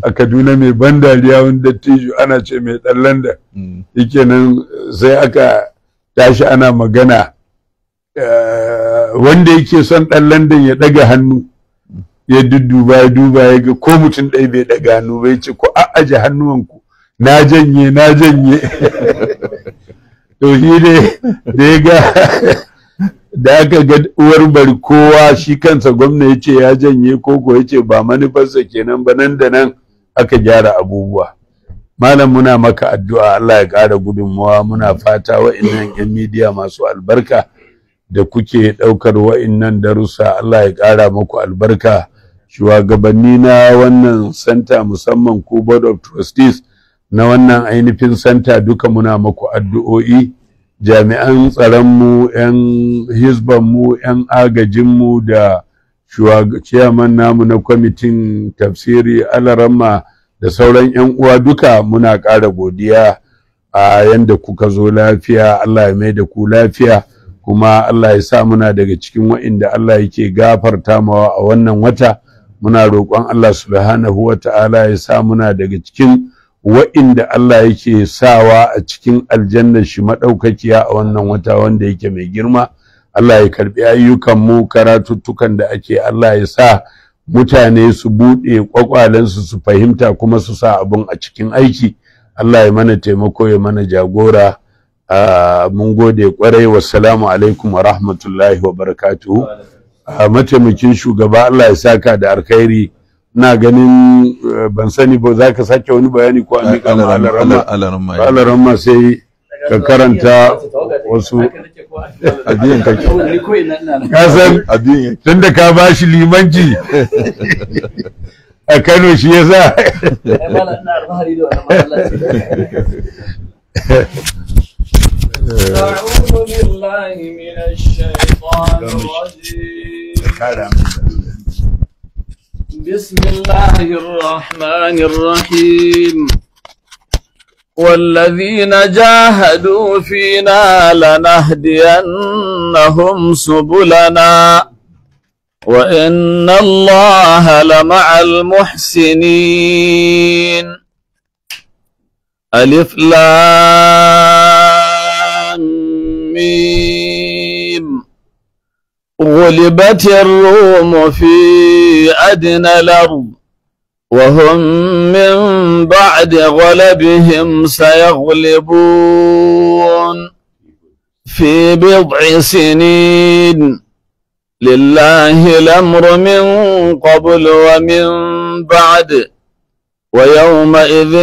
a Kaduna mai ban dariya, wani dattijo ana ce mai ɗan London yake nan, sai aka tashi ana magana, wanda yake son ɗan London ya ɗaga hannu, ya dudduba ya duba ya ga ko mutum ɗaya bai ɗaga hannu ba, ya ce ko a aje hannuwanku, na janye na janye. To shi ne da ya ga da aka ga uwar bari kowa, shi kansa gwamna ya ce ya janye, koko ya ce ba manufarsa kenan ba, nan da nan aka gyara abubuwa. Malam, muna maka addu'a, Allah ya ƙara gudunmawa. Muna fata wa'innan 'yan midiya masu albarka da kuke ɗaukar wa'innan darussa, Allah ya ƙara muku albarka. Shugabanni na wannan center, musamman ku board of trustees na wannan ainihin center, duka muna muku addu'o'i. Jami'an tsaronmu, 'yan hizbanmu, 'yan agajinmu, da chairman namu na kwamitin tafsiri, alaramma, da sauran 'yan uwa duka, muna ƙara godiya a yanda kuka zo lafiya. Allah ya mai da ku lafiya, kuma Allah ya sa muna daga cikin wa'inda Allah yake gafarta mawa a wannan wata. Muna roƙon Allah subhanahu wa ta'ala ya sa muna daga cikin wa'inda Allah yake sawa a cikin aljannar shi maɗaukakiya a wannan wata wanda yake mai girma. Allah ya karɓi ayyukanmu, karatuttukan da ake, Allah ya sa mutane su buɗe ƙwaƙwalensu su fahimta kuma su sa abun a cikin aiki. Allah ya mana taimako, ya mana jagora. Mun gode kwarai. Wassalamu alaikum wa rahmatullahi wa barakatuhu. Mataimakin shugaba, Allah ya saka da alkhairi. Ina ganin ban sani ba, za ka sake wani bayani ko an miƙa ma alaramma? Alaramma, sai ka karanta wasu. Abiyan kake. Ka san tunda ka ba shi limanci a Kano, shi ya sa. أعوذ بالله من الشيطان الرجيم. بسم الله الرحمن الرحيم. والذين جاهدوا فينا لنهدينهم سبلنا وإن الله لمع المحسنين. ألف لام ميم. غلبت الروم في أدنى الأرض وهم من بعد غلبهم سيغلبون في بضع سنين. لله الأمر من قبل ومن بعد، ويومئذ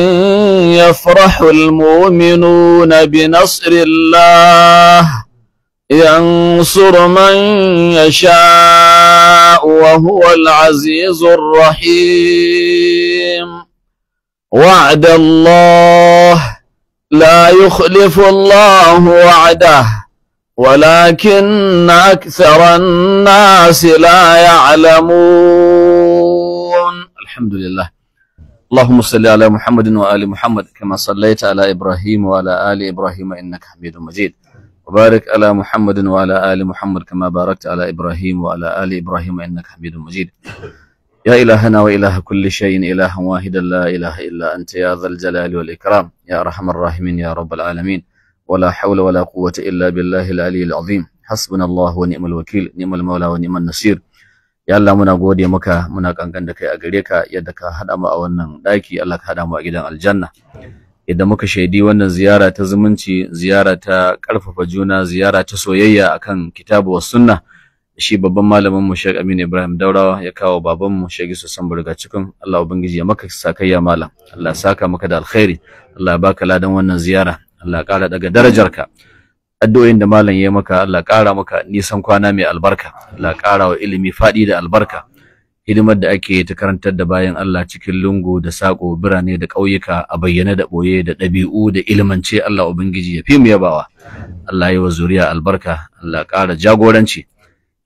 يفرح المؤمنون بنصر الله، ينصر من يشاء وهو العزيز الرحيم. وعد الله لا يخلف الله وعده ولكن أكثر الناس لا يعلمون. الحمد لله. اللهم صل على محمد وآل محمد كما صليت على إبراهيم وعلى آل إبراهيم إنك حميد مجيد، وبارك على محمد وعلى آل محمد كما باركت على إبراهيم وعلى آل إبراهيم إنك حميد مجيد. يا إلهنا وإله كل شيء، إلها واحدا لا إله إلا أنت، يا ذا الجلال والإكرام، يا أرحم الراحمين، يا رب العالمين. ولا حول ولا قوة إلا بالله العلي العظيم. حسبنا الله ونعم الوكيل، نعم المولى ونعم النصير. Ya Allah, muna gode maka, muna kankan da kai a gare ka. Yadda ka haɗa mu a wannan ɗaki, Allah ka haɗa mu a gidan aljanna. Yadda muka shaidi wannan ziyara ta zumunci, ziyara ta ƙarfafa juna, ziyara ta soyayya akan kitabu wa sunna, shi babban malamin mu Sheikh Aminu Ibrahim Daurawa ya kawo baban mu Sheikh Yusuf Sambo Rigacikun, Allah ubangiji ya maka sakayya malam. Allah ya saka maka da alkhairi, Allah ya baka ladan wannan ziyara, Allah ya ƙara daga darajarka. Addu'o'in da malam ya maka, Allah ƙara maka nisan kwana mai albarka, Allah ƙara wa ilimi faɗi da albarka. Hidimar da ake ta karantar da bayan Allah cikin lungu da saƙo, birane da ƙauyuka, a bayyane da ɓoye, da ɗabi'u da ilimance, Allah ubangiji ya fi mu yabawa. Allah yi wa zuriya albarka, Allah ƙara jagoranci.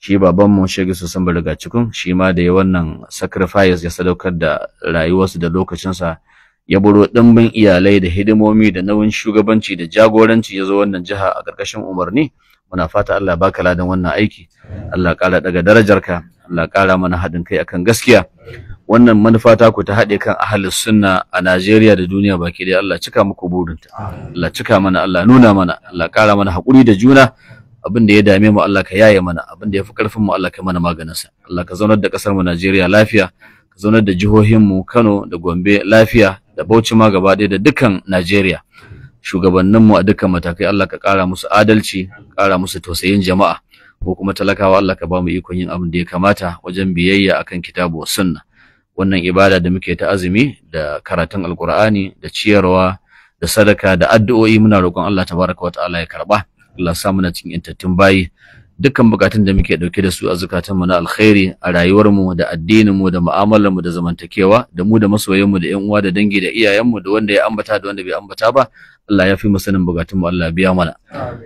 Shi babanmu Sheikh Yusuf Sambo Rigacikun, shi ma da ya wannan sacrifice, ya sadaukar da rayuwarsa da lokacinsa, ya buro ɗimbin iyalai da hidimomi da nauyin shugabanci da jagoranci, ya zo wannan jiha a ƙarƙashin umarni, muna fata Allah baka ladan wannan aiki, Allah ƙara daga darajarka, Allah ƙara mana haɗin kai akan gaskiya. Wannan manufa ta ku ta haɗe kan ahlus sunna a Najeriya da duniya baki ɗaya, Allah cika muku burinta, Allah cika mana, Allah nuna mana, Allah ƙara mana haƙuri da juna. Abin da ya dame mu, Allah ka yaye mana. Abin da ya fi ƙarfin mu, Allah ka mana maganinsa. Allah ka zaunar da ƙasar mu Najeriya lafiya, ka zaunar da jihohin mu Kano da Gombe lafiya, da Bauchi ma gaba ɗaya, da dukkan Najeriya. Shugabanninmu a dukkan matakai, Allah ka ƙara musu adalci, ƙara musu tausayin jama'a. Ko kuma talakawa, Allah ka ba mu ikon yin abin da ya kamata wajen biyayya akan kitabu wa sunna. Wannan ibada da muke ta azumi da karatun Alkur'ani da ciyarwa da sadaka da addu'o'i, muna roƙon Allah tabaraka wa ta'ala ya karba. Allah sa muna cikin intattun bayi. Dukkan bukatun da muke dauke da su a zukatanmu na alkhairi a rayuwarmu da addininmu da mu'amalarmu da zamantakewa da mu da masoyanmu da ƴan uwa da dangi da iyayenmu da wanda ya ambata da wanda bai ambata ba, Allah ya fi mu sanin bukatunmu, Allah ya biya mana.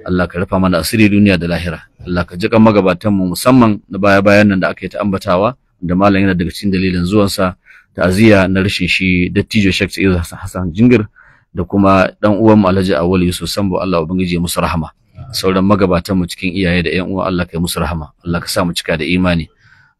Allah ka rufa mana asiri duniya da lahira. Allah ka jikan magabatanmu, musamman na baya-bayan nan da aka yi ta ambatawa, da malam yana daga cikin dalilin zuwansa ta'aziyya na rashin shi dattijo Sheikh Sa'id Hassan Jingir da kuma dan uwan mu Alhaji Awwal Yusuf Sambo. Allah ubangiji ya musu rahama. Sauran magabatan mu cikin iyaye da ƴan uwa, Allah ka yi musu rahama. Allah ka sa mu cika da imani.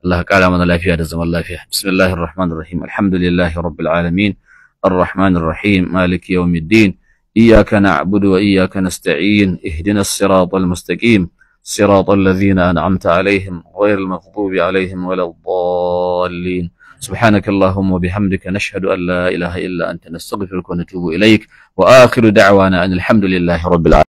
Allah ka kara mana lafiya da zaman lafiya. Bismillahir rahmanir rahim. Alhamdulillahi rabbil alamin, arrahmanir rahim, maliki yawmiddin, iyyaka na'budu wa iyyaka nasta'in, ihdinas siratal mustaqim, صراط الذين أنعمت عليهم غير المغضوب عليهم ولا الضالين. سبحانك اللهم وبحمدك، نشهد أن لا إله إلا أنت، نستغفرك ونتوب إليك. وآخر دعوانا أن الحمد لله رب العالمين.